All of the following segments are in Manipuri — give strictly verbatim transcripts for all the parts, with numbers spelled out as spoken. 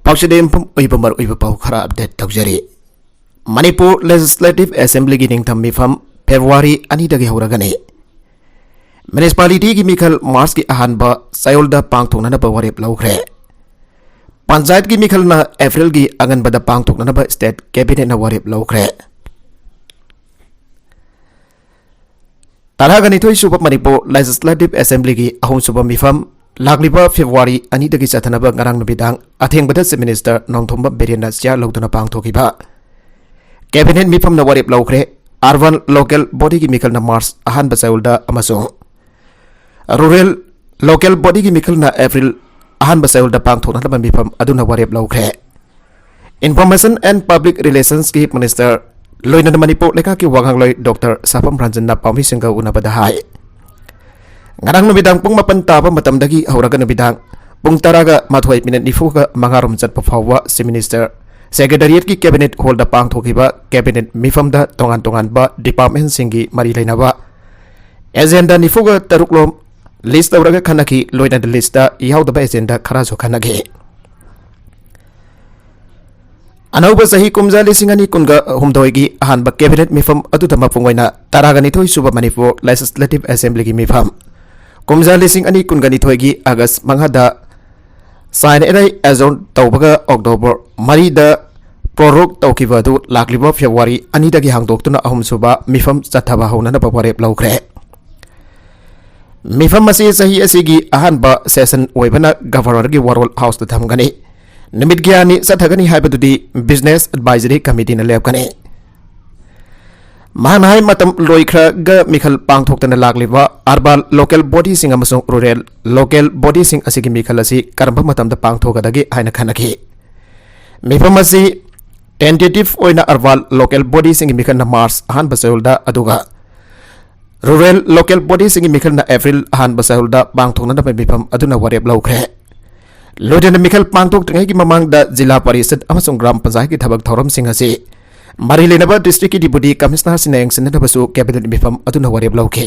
ꯄꯥꯎꯆꯦꯗꯦ ꯌꯨꯝꯐꯝ ꯑꯣꯏꯕ ꯃꯔꯨꯑꯣꯏꯕ ꯄꯥꯎ ꯈꯔ ꯑꯞꯗꯦꯠ ꯇꯧꯖꯔꯤ꯫ ꯃꯅꯤꯄꯨꯔ ꯂꯦꯖꯤꯁꯂꯦꯇꯤꯚ ꯑꯦꯁꯦꯝꯕ꯭ꯂꯤꯒꯤ ꯅꯤꯡꯊꯝ ꯃꯤꯐꯝ ꯐꯦꯕ꯭ꯔꯨꯋꯥꯔꯤ ꯑꯅꯤꯗꯒꯤ ꯍꯧꯔꯒꯅꯤ꯫ ꯃ꯭ꯌꯨꯅꯤꯁꯤꯄꯥꯂꯤꯇꯤꯒꯤ ꯃꯤꯈꯜ ꯃꯥꯔꯆꯀꯤ ꯑꯍꯥꯟꯕ ꯆꯌꯣꯜꯗ ꯄꯥꯡꯊꯣꯛꯅꯅꯕ ꯋꯥꯔꯦꯞ ꯂꯧꯈ꯭ꯔꯦ꯫ ꯄꯟꯆꯥꯌꯠꯀꯤ ꯃꯤꯈꯜꯅ ꯑꯦꯄ꯭ꯔꯤꯜꯒꯤ ꯑꯉꯟꯕꯗ ꯄꯥꯡꯊꯣꯛꯅꯅꯕ ꯁ꯭ꯇꯦꯠ ꯀꯦꯕꯤꯅꯦꯠꯅ ꯋꯥꯔꯦꯞ ꯂꯧꯈ꯭ꯔꯦ꯫ ꯇꯔꯥꯒ ꯅꯤꯊꯣꯏ ꯁꯨꯕ ꯃꯅꯤꯄꯨꯔ ꯂꯦꯖꯤꯁꯂꯦꯇꯤꯚ ꯑꯦꯁꯦꯝꯕ꯭ꯂꯤꯒꯤ ꯑꯍꯨꯝꯁꯨꯕ ꯃꯤꯐꯝ ꯂꯥꯛꯂꯤꯕ ꯐꯦꯕ꯭ꯔꯨꯋꯥꯔꯤ ꯑꯅꯤꯗꯒꯤ ꯆꯠꯊꯅꯕ ꯉꯔꯥꯡ ꯅꯨꯃꯤꯗꯥꯡ ꯑꯊꯦꯡꯕꯗ ꯆꯤꯐ ꯃꯤꯅꯤꯁꯇꯔ ꯅꯣꯡꯊꯣꯝꯕꯝ ꯕꯤꯔꯦꯟꯅ ꯆꯤꯌꯥꯔ ꯂꯧꯗꯨꯅ ꯄꯥꯡꯊꯣꯛꯈꯤꯕ ꯀꯦꯕꯤꯅꯦꯠ ꯃꯤꯐꯝꯅ ꯋꯥꯔꯦꯞ ꯂꯧꯈ꯭ꯔꯦ꯫ ꯑꯔꯕꯥꯟ ꯂꯣꯀꯦꯜ ꯕꯣꯗꯤꯒꯤ ꯃꯤꯈꯜꯅ ꯃꯥꯔꯆ ꯑꯍꯥꯟꯕ ꯆꯌꯣꯜꯗ ꯑꯃꯁꯨꯡ ꯔꯨꯔꯦꯜ ꯂꯣꯀꯦꯜ ꯕꯣꯗꯤꯒꯤ ꯃꯤꯈꯜꯅ ꯑꯦꯄ꯭ꯔꯤꯜ ꯑꯍꯥꯟꯕ ꯆꯌꯣꯜꯗ ꯄꯥꯡꯊꯣꯛꯅꯅꯕ ꯃꯤꯐꯝ ꯑꯗꯨꯅ ꯋꯥꯔꯦꯞ ꯂꯧꯈ꯭ꯔꯦ꯫ ꯏꯟꯐꯣꯔꯃꯦꯁꯟ ꯑꯦꯟ ꯄꯕ꯭ꯂꯤꯛ ꯔꯤꯂꯦꯁꯟꯁꯀꯤ ꯃꯤꯅꯤꯁꯇꯔ ꯂꯣꯏꯅꯅ ꯃꯅꯤꯄꯨꯔ ꯂꯩꯉꯥꯛꯀꯤ ꯋꯥꯉꯥꯡꯂꯣꯏ ꯗꯣꯛꯇꯔ ꯁꯥꯐꯝ ꯔꯟꯖꯟꯅ ꯄꯥꯎꯃꯤꯁꯤꯡꯒ ꯎꯅꯕꯗ ꯍꯥꯏ, ꯉꯔꯥꯡ ꯅꯨꯃꯤꯗꯥꯡ ꯄꯨꯡ ꯃꯥꯄꯟ ꯇꯥꯕ ꯃꯇꯝꯗꯒꯤ ꯍꯧꯔꯒ ꯅꯨꯃꯤꯗꯥꯡ ꯄꯨꯡ ꯇꯔꯥꯒ ꯃꯥꯊꯣꯏ ꯃꯤꯅꯤꯠ ꯅꯤꯐꯨꯒ ꯃꯉꯥꯔꯣꯝ ꯆꯠꯄ ꯐꯥꯎꯕ ꯆꯤꯐ ꯃꯤꯅꯤꯁꯇꯔ ꯁꯦꯀ꯭ꯔꯦꯇꯔꯤꯌꯦꯠꯀꯤ ꯀꯦꯕꯤꯅꯦꯠ ꯍꯣꯜꯗ ꯄꯥꯡꯊꯣꯛꯈꯤꯕ ꯀꯦꯕꯤꯅꯦꯠ ꯃꯤꯐꯝꯗ ꯇꯣꯉꯥꯟ ꯇꯣꯉꯥꯟꯕ ꯗꯤꯄꯥꯔꯠꯃꯦꯟꯁꯤꯡꯒꯤ ꯃꯔꯤ ꯂꯩꯅꯕ ꯑꯦꯖꯦꯟꯗꯥ ꯅꯤꯐꯨꯒ ꯇꯔꯨꯛ ꯂꯣꯝ ꯂꯤꯁ ꯇꯧꯔꯒ ꯈꯟꯅꯈꯤ꯫ ꯂꯣꯏꯅꯅ ꯂꯤꯁꯇ ꯌꯥꯎꯗꯕ ꯑꯦꯖꯦꯟꯗꯥ ꯈꯔꯁꯨ ꯈꯟꯅꯈꯤ꯫ ꯑꯅꯧꯕ ꯆꯍꯤ ꯀꯨꯝꯖꯥ ꯂꯤꯁꯤꯡ ꯑꯅꯤ ꯀꯨꯟꯒ ꯍꯨꯝꯗꯣꯏꯒꯤ ꯑꯍꯥꯟꯕ ꯀꯦꯕꯤꯅꯦꯠ ꯃꯤꯐꯝ ꯑꯗꯨꯗ ꯃꯄꯨꯡ ꯑꯣꯏꯅ ꯇꯔꯥꯒ ꯅꯤꯊꯣꯏ ꯁꯨꯕ ꯃꯅꯤꯄꯨꯔ ꯂꯦꯖꯤꯁꯂꯦꯇꯤꯚ ꯑꯦꯁꯦꯝꯕ꯭ꯂꯤꯒꯤ ꯃꯤꯐꯝ ꯀꯨꯝꯖꯥ ꯂꯤꯁꯤꯡ ꯑꯅꯤ ꯀꯨꯟꯒ ꯅꯤꯊꯣꯏꯒꯤ ꯑꯥꯒꯁ ꯃꯉꯥꯗ ꯁꯥꯏꯟ ꯑꯦꯔꯥꯏ ꯑꯦꯖꯣꯔꯟ ꯇꯧꯕꯒ ꯑꯣꯛꯇꯣꯕꯔ ꯃꯔꯤꯗ ꯄ꯭ꯔꯣꯔꯣꯛ ꯇꯧꯈꯤꯕ ꯑꯗꯨ ꯂꯥꯛꯂꯤꯕ ꯐꯦꯕ꯭ꯔꯨꯋꯥꯔꯤ ꯑꯅꯤꯗꯒꯤ ꯍꯥꯡꯗꯣꯛꯇꯨꯅ ꯑꯍꯨꯝꯁꯨꯕ ꯃꯤꯐꯝ ꯆꯠꯊꯕ ꯍꯧꯅꯅꯕ ꯋꯥꯔꯦꯞ ꯂꯧꯈ꯭ꯔꯦ꯫ ꯃꯤꯐꯝ ꯑꯁꯤ ꯆꯍꯤ ꯑꯁꯤꯒꯤ ꯑꯍꯥꯟꯕ ꯁꯦꯁꯟ ꯑꯣꯏꯕꯅ ꯒꯚꯔꯅꯔꯒꯤ ꯋꯥꯔꯣꯜ ꯍꯥꯎꯁꯇ ꯊꯝꯒꯅꯤ꯫ ꯅꯨꯃꯤꯠ ꯀꯌꯥꯅꯤ ꯆꯠꯊꯒꯅꯤ ꯍꯥꯏꯕꯗꯨꯗꯤ ꯕꯤꯖꯤꯅꯦꯁ ꯑꯦꯗꯚꯥꯏꯖꯔꯤ ꯀꯃꯤꯇꯤꯅ ꯂꯦꯞꯀꯅꯤ꯫ ꯃꯍꯥꯛꯅ ꯍꯥꯏ, ꯃꯇꯝ ꯂꯣꯏꯈ꯭ꯔꯒ ꯃꯤꯈꯜ ꯄꯥꯡꯊꯣꯛꯇꯅ ꯂꯥꯛꯂꯤꯕ ꯑꯔꯕꯥꯟ ꯂꯣꯀꯦꯜ ꯕꯣꯗꯤꯁꯤꯡ ꯑꯃꯁꯨꯡ ꯔꯨꯔꯦꯜ ꯂꯣꯀꯦꯜ ꯕꯣꯗꯤꯁꯤꯡ ꯑꯁꯤꯒꯤ ꯃꯤꯈꯜ ꯑꯁꯤ ꯀꯔꯝꯕ ꯃꯇꯝꯗ ꯄꯥꯡꯊꯣꯛꯀꯗꯒꯦ ꯍꯥꯏꯅ ꯈꯟꯅꯈꯤ꯫ ꯃꯤꯐꯝ ꯑꯁꯤ ꯇꯦꯟꯇꯦꯇꯤꯚ ꯑꯣꯏꯅ ꯑꯔꯕꯥꯟ ꯂꯣꯀꯦꯜ ꯕꯣꯗꯤꯁꯤꯡꯒꯤ ꯃꯤꯈꯜꯅ ꯃꯥꯔꯆ ꯑꯍꯥꯟꯕ ꯆꯌꯣꯜꯗ, ꯑꯗꯨꯒ ꯔꯨꯔꯦꯜ ꯂꯣꯀꯦꯜ ꯕꯣꯗꯤꯁꯤꯡꯒꯤ ꯃꯤꯈꯜꯅ ꯑꯦꯄ꯭ꯔꯤꯜ ꯑꯍꯥꯟꯕ ꯆꯌꯣꯜꯗ ꯄꯥꯡꯊꯣꯛꯅꯅꯕ ꯃꯤꯐꯝ ꯑꯗꯨꯅ ꯋꯥꯔꯦꯞ ꯂꯧꯈ꯭ꯔꯦ꯫ ꯂꯣꯏꯅꯅ ꯃꯤꯈꯜ ꯄꯥꯡꯊꯣꯛꯇ꯭ꯔꯤꯉꯩꯒꯤ ꯃꯃꯥꯡꯗ ꯖꯤꯂꯥ ꯄꯔꯤꯁꯗ ꯑꯃꯁꯨꯡ ꯒ꯭ꯔꯥꯝ ꯄꯟꯆꯥꯌꯠꯀꯤ ꯊꯕꯛ ꯊꯧꯔꯝꯁꯤꯡ ꯑꯁꯤ ꯃꯔꯤ ꯂꯩꯅꯕ ꯗꯤꯁꯇ꯭ꯔꯤꯛꯀꯤ ꯗꯤꯄꯨꯇꯤ ꯀꯃꯤꯁꯅꯔꯁꯤꯡꯅ ꯌꯦꯡꯁꯤꯟꯅꯅꯕꯁꯨ ꯀꯦꯕꯤꯅꯦꯠ ꯃꯤꯐꯝ ꯑꯗꯨꯅ ꯋꯥꯔꯦꯞ ꯂꯧꯈꯤ꯫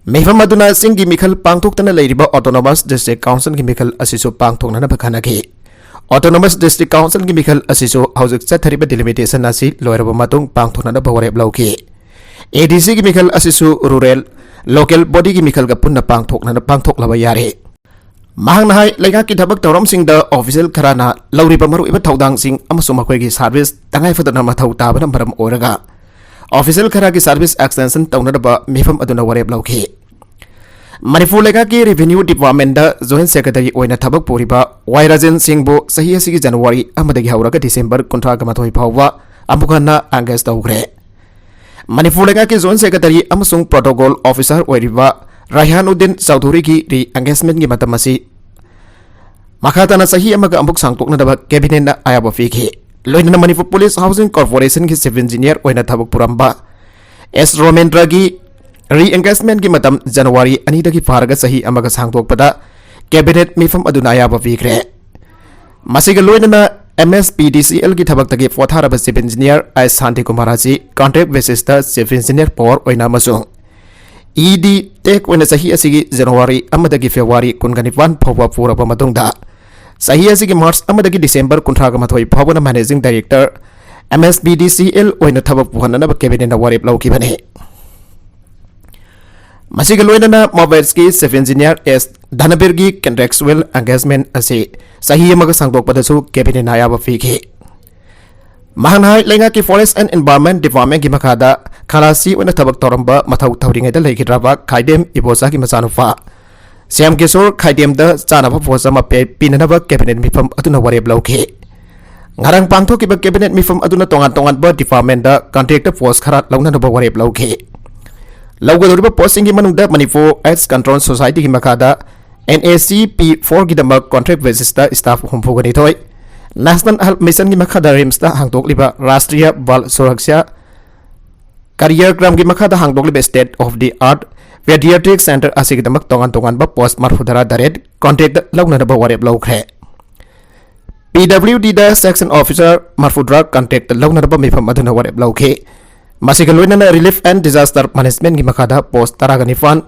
ꯃꯤꯐꯝ ꯑꯗꯨꯅ ꯆꯤꯡꯒꯤ ꯃꯤꯈꯜ ꯄꯥꯡꯊꯣꯛꯇꯅ ꯂꯩꯔꯤꯕ Autonomous District Councilꯒꯤ ꯃꯤꯈꯜ ꯑꯁꯤꯁꯨ ꯄꯥꯡꯊꯣꯛꯅꯅꯕ ꯈꯟꯅꯈꯤ꯫ Autonomous District Councilꯒꯤ ꯃꯤꯈꯜ ꯑꯁꯤꯁꯨ ꯍꯧꯖꯤꯛ ꯆꯠꯊꯔꯤꯕ delimitation ꯑꯁꯤ ꯂꯣꯏꯔꯕ ꯃꯇꯨꯡ ꯄꯥꯡꯊꯣꯛꯅꯅꯕ ꯋꯥꯔꯦꯞ ꯂꯧꯈꯤ꯫ ADCꯒꯤ ꯃꯤꯈꯜ ꯑꯁꯤꯁꯨ rural local bodyꯒꯤ ꯃꯤꯈꯜꯒ ꯄꯨꯟꯅ ꯄꯥꯡꯊꯣꯛꯅꯅ ꯄꯥꯡꯊꯣꯛꯂꯕ ꯌꯥꯔꯦ꯫ ꯃꯍꯥꯛꯅ ꯍꯥꯏ, ꯂꯩꯉꯥꯛꯀꯤ ꯊꯕꯛ ꯊꯧꯔꯝꯁꯤꯡꯗ official ꯈꯔꯅ ꯂꯧꯔꯤꯕ ꯃꯔꯨꯑꯣꯏꯕ ꯊꯧꯗꯥꯡꯁꯤꯡ ꯑꯃꯁꯨꯡ ꯃꯈꯣꯏꯒꯤ service ꯇꯉꯥꯏ ꯐꯗꯅ ꯃꯊꯧ ꯇꯥꯕꯅ ꯃꯔꯝ ꯑꯣꯏꯔꯒ official ꯈꯔꯒꯤ service extension ꯇꯧꯅꯅꯕ ꯃꯤꯐꯝ ꯑꯗꯨꯅ ꯋꯥꯔꯦꯞ ꯂꯧꯈꯤ꯫ ꯃꯅꯤꯄꯨꯔ ꯂꯩꯉꯥꯛꯀꯤ Revenue Departmentꯇ Joint Secretary ꯑꯣꯏꯅ ꯊꯕꯛ ꯄꯨꯔꯤꯕ ꯋꯥꯏ ꯔꯥꯖꯦꯟ ꯁꯤꯡꯕꯨ ꯆꯍꯤ ꯑꯁꯤꯒꯤ January ꯑꯃꯗꯒꯤ ꯍꯧꯔꯒ December ꯀꯨꯟꯊ꯭ꯔꯥꯒ ꯃꯥꯊꯣꯏ ꯐꯥꯎꯕ ꯑꯃꯨꯛ ꯍꯟꯅ engage ꯇꯧꯈ꯭ꯔꯦ꯫ ꯃꯅꯤꯄꯨꯔ ꯂꯩꯉꯥꯛꯀꯤ Joint Secretary ꯑꯃꯁꯨꯡ Protocol Officer ꯑꯣꯏꯔꯤꯕ ꯔꯥꯏꯍꯥꯟ ꯎꯗꯤꯟ ꯆꯧꯙꯨꯔꯤꯒꯤ re-engagementꯀꯤ ꯃꯇꯝ ꯑꯁꯤ ꯃꯈꯥ ꯇꯥꯅ ꯆꯍꯤ ꯑꯃꯒ ꯑꯃꯨꯛ ꯁꯥꯡꯗꯣꯛꯅꯅꯕ Cabinetꯅ ꯑꯌꯥꯕ ꯄꯤꯈꯤ꯫ ꯂꯣꯏꯅꯅ Manipur Police Housing Corporationꯒꯤ Chief Engineer ꯑꯣꯏꯅ ꯊꯕꯛ ꯄꯨꯔꯝꯕ ꯑꯦꯁ ꯔꯣꯃꯦꯟꯗ꯭ꯔꯒꯤ re-engagementꯀꯤ ꯃꯇꯝ January ꯑꯅꯤꯗꯒꯤ ꯐꯥꯔꯒ ꯆꯍꯤ ꯑꯃꯒ ꯁꯥꯡꯗꯣꯛꯄꯗ Cabinet ꯃꯤꯐꯝ ꯑꯗꯨꯅ ꯑꯌꯥꯕ ꯄꯤꯈ꯭ꯔꯦ꯫ ꯃꯁꯤꯒ ꯂꯣꯏꯅꯅ MSPDCLꯒꯤ ꯊꯕꯛꯇꯒꯤ ꯄꯣꯊꯥꯔꯕ Chief Engineer ꯑꯦꯁ ꯁꯥꯟꯇꯤꯀꯨꯃꯥꯔ ꯑꯁꯤ contract basisꯇ Chief Engineer Power ꯑꯣꯏꯅ ꯑꯃꯁꯨꯡ ED tech ꯑꯣꯏꯅ ꯆꯍꯤ ꯑꯁꯤꯒꯤ January ꯑꯃꯗꯒꯤ February ꯀꯨꯟꯒ ꯅꯤꯄꯥꯟ ꯐꯥꯎꯕ ꯄꯨꯔꯕ ꯃꯇꯨꯡꯗ, ꯆꯍꯤ ꯑꯁꯤꯒꯤ March ꯑꯃꯗꯒꯤ December ꯀꯨꯟꯊ꯭ꯔꯥꯒ ꯃꯥꯊꯣꯏ ꯐꯥꯎꯕꯅ Managing Director MSPDCL ꯑꯣꯏꯅ ꯊꯕꯛ ꯄꯨꯍꯟꯅꯅꯕ Cabinetꯅ ꯋꯥꯔꯦꯞ ꯂꯧꯈꯤꯕꯅꯤ꯫ ꯃꯁꯤꯒ ꯂꯣꯏꯅꯅ ꯃꯣꯕꯥꯏꯜꯁꯀꯤ Chief Engineer ꯑꯦꯁ ꯙꯅꯕꯤꯔꯒꯤ contractual engagement ꯑꯁꯤ ꯆꯍꯤ ꯑꯃꯒ ꯁꯥꯡꯗꯣꯛꯄꯗꯁꯨ Cabinetꯅ ꯑꯌꯥꯕ ꯄꯤꯈꯤ꯫ ꯃꯍꯥꯛꯅ ꯍꯥꯏ, ꯂꯩꯉꯥꯛꯀꯤ Forest and Environment Departmentꯀꯤ ꯃꯈꯥꯗ ꯈꯂꯥꯁꯤ ꯑꯣꯏꯅ ꯊꯕꯛ ꯇꯧꯔꯝꯕ ꯃꯊꯧ ꯇꯧꯔꯤꯉꯩꯗ ꯂꯩꯈꯤꯗ꯭ꯔꯕ ꯈꯥꯏꯗꯦꯝ ꯏꯕꯣꯆꯥꯒꯤ ꯃꯆꯥꯅꯨꯄꯥ ꯁ꯭ꯌꯥꯝ ꯀꯤꯁꯣꯔ ꯈꯥꯏꯗꯦꯝꯗ ꯆꯥꯅꯕ post ꯑꯃ ꯄꯤ-, ꯄꯤꯅꯅꯕ Cabinet ꯃꯤꯐꯝ ꯑꯗꯨꯅ ꯋꯥꯔꯦꯞ ꯂꯧꯈꯤ꯫ ꯉꯔꯥꯡ ꯄꯥꯡꯊꯣꯛꯈꯤꯕ Cabinet ꯃꯤꯐꯝ ꯑꯗꯨꯅ ꯇꯣꯉꯥꯟ ꯇꯣꯉꯥꯟꯕ departmentꯇ contractꯇ post ꯈꯔ ꯂꯧꯅꯅꯕ ꯋꯥꯔꯦꯞ ꯂꯧꯈꯤ꯫ ꯂꯧꯒꯗꯧꯔꯤꯕ postꯁꯤꯡꯒꯤ ꯃꯅꯨꯡꯗ ꯃꯅꯤꯄꯨꯔ AIDS Control Societyꯒꯤ ꯃꯈꯥꯗ NACP fourꯒꯤꯗꯃꯛ contract basisꯇ staff ꯍꯨꯝꯐꯨꯒ ꯅꯤꯊꯣꯏ, National Health Missionꯒꯤ ꯃꯈꯥꯗ RIMSꯇ ꯍꯥꯡꯗꯣꯛꯂꯤꯕ Rashtriya Bal Suraksha Career Programꯒꯤ ꯃꯈꯥꯗ ꯍꯥꯡꯗꯣꯛꯂꯤꯕ State of the Art Pediatric Center ꯑꯁꯤꯒꯤꯗꯃꯛ ꯇꯣꯉꯥꯟ ꯇꯣꯉꯥꯟꯕ post ꯃꯔꯐꯨꯇꯔꯥ ꯇꯔꯦꯠ contractꯇ ꯂꯧꯅꯅꯕ ꯋꯥꯔꯦꯞ ꯂꯧꯈ꯭ꯔꯦ꯫ PWDꯗ Section Officer ꯃꯔꯐꯨꯇꯔꯥ contractꯇ ꯂꯧꯅꯅꯕ ꯃꯤꯐꯝ ꯑꯗꯨꯅ ꯋꯥꯔꯦꯞ ꯂꯧꯈꯤ꯫ ꯃꯁꯤꯒ ꯂꯣꯏꯅꯅ Relief and Disaster Managementꯀꯤ ꯃꯈꯥꯗ post ꯇꯔꯥꯒ ꯅꯤꯄꯥꯟ,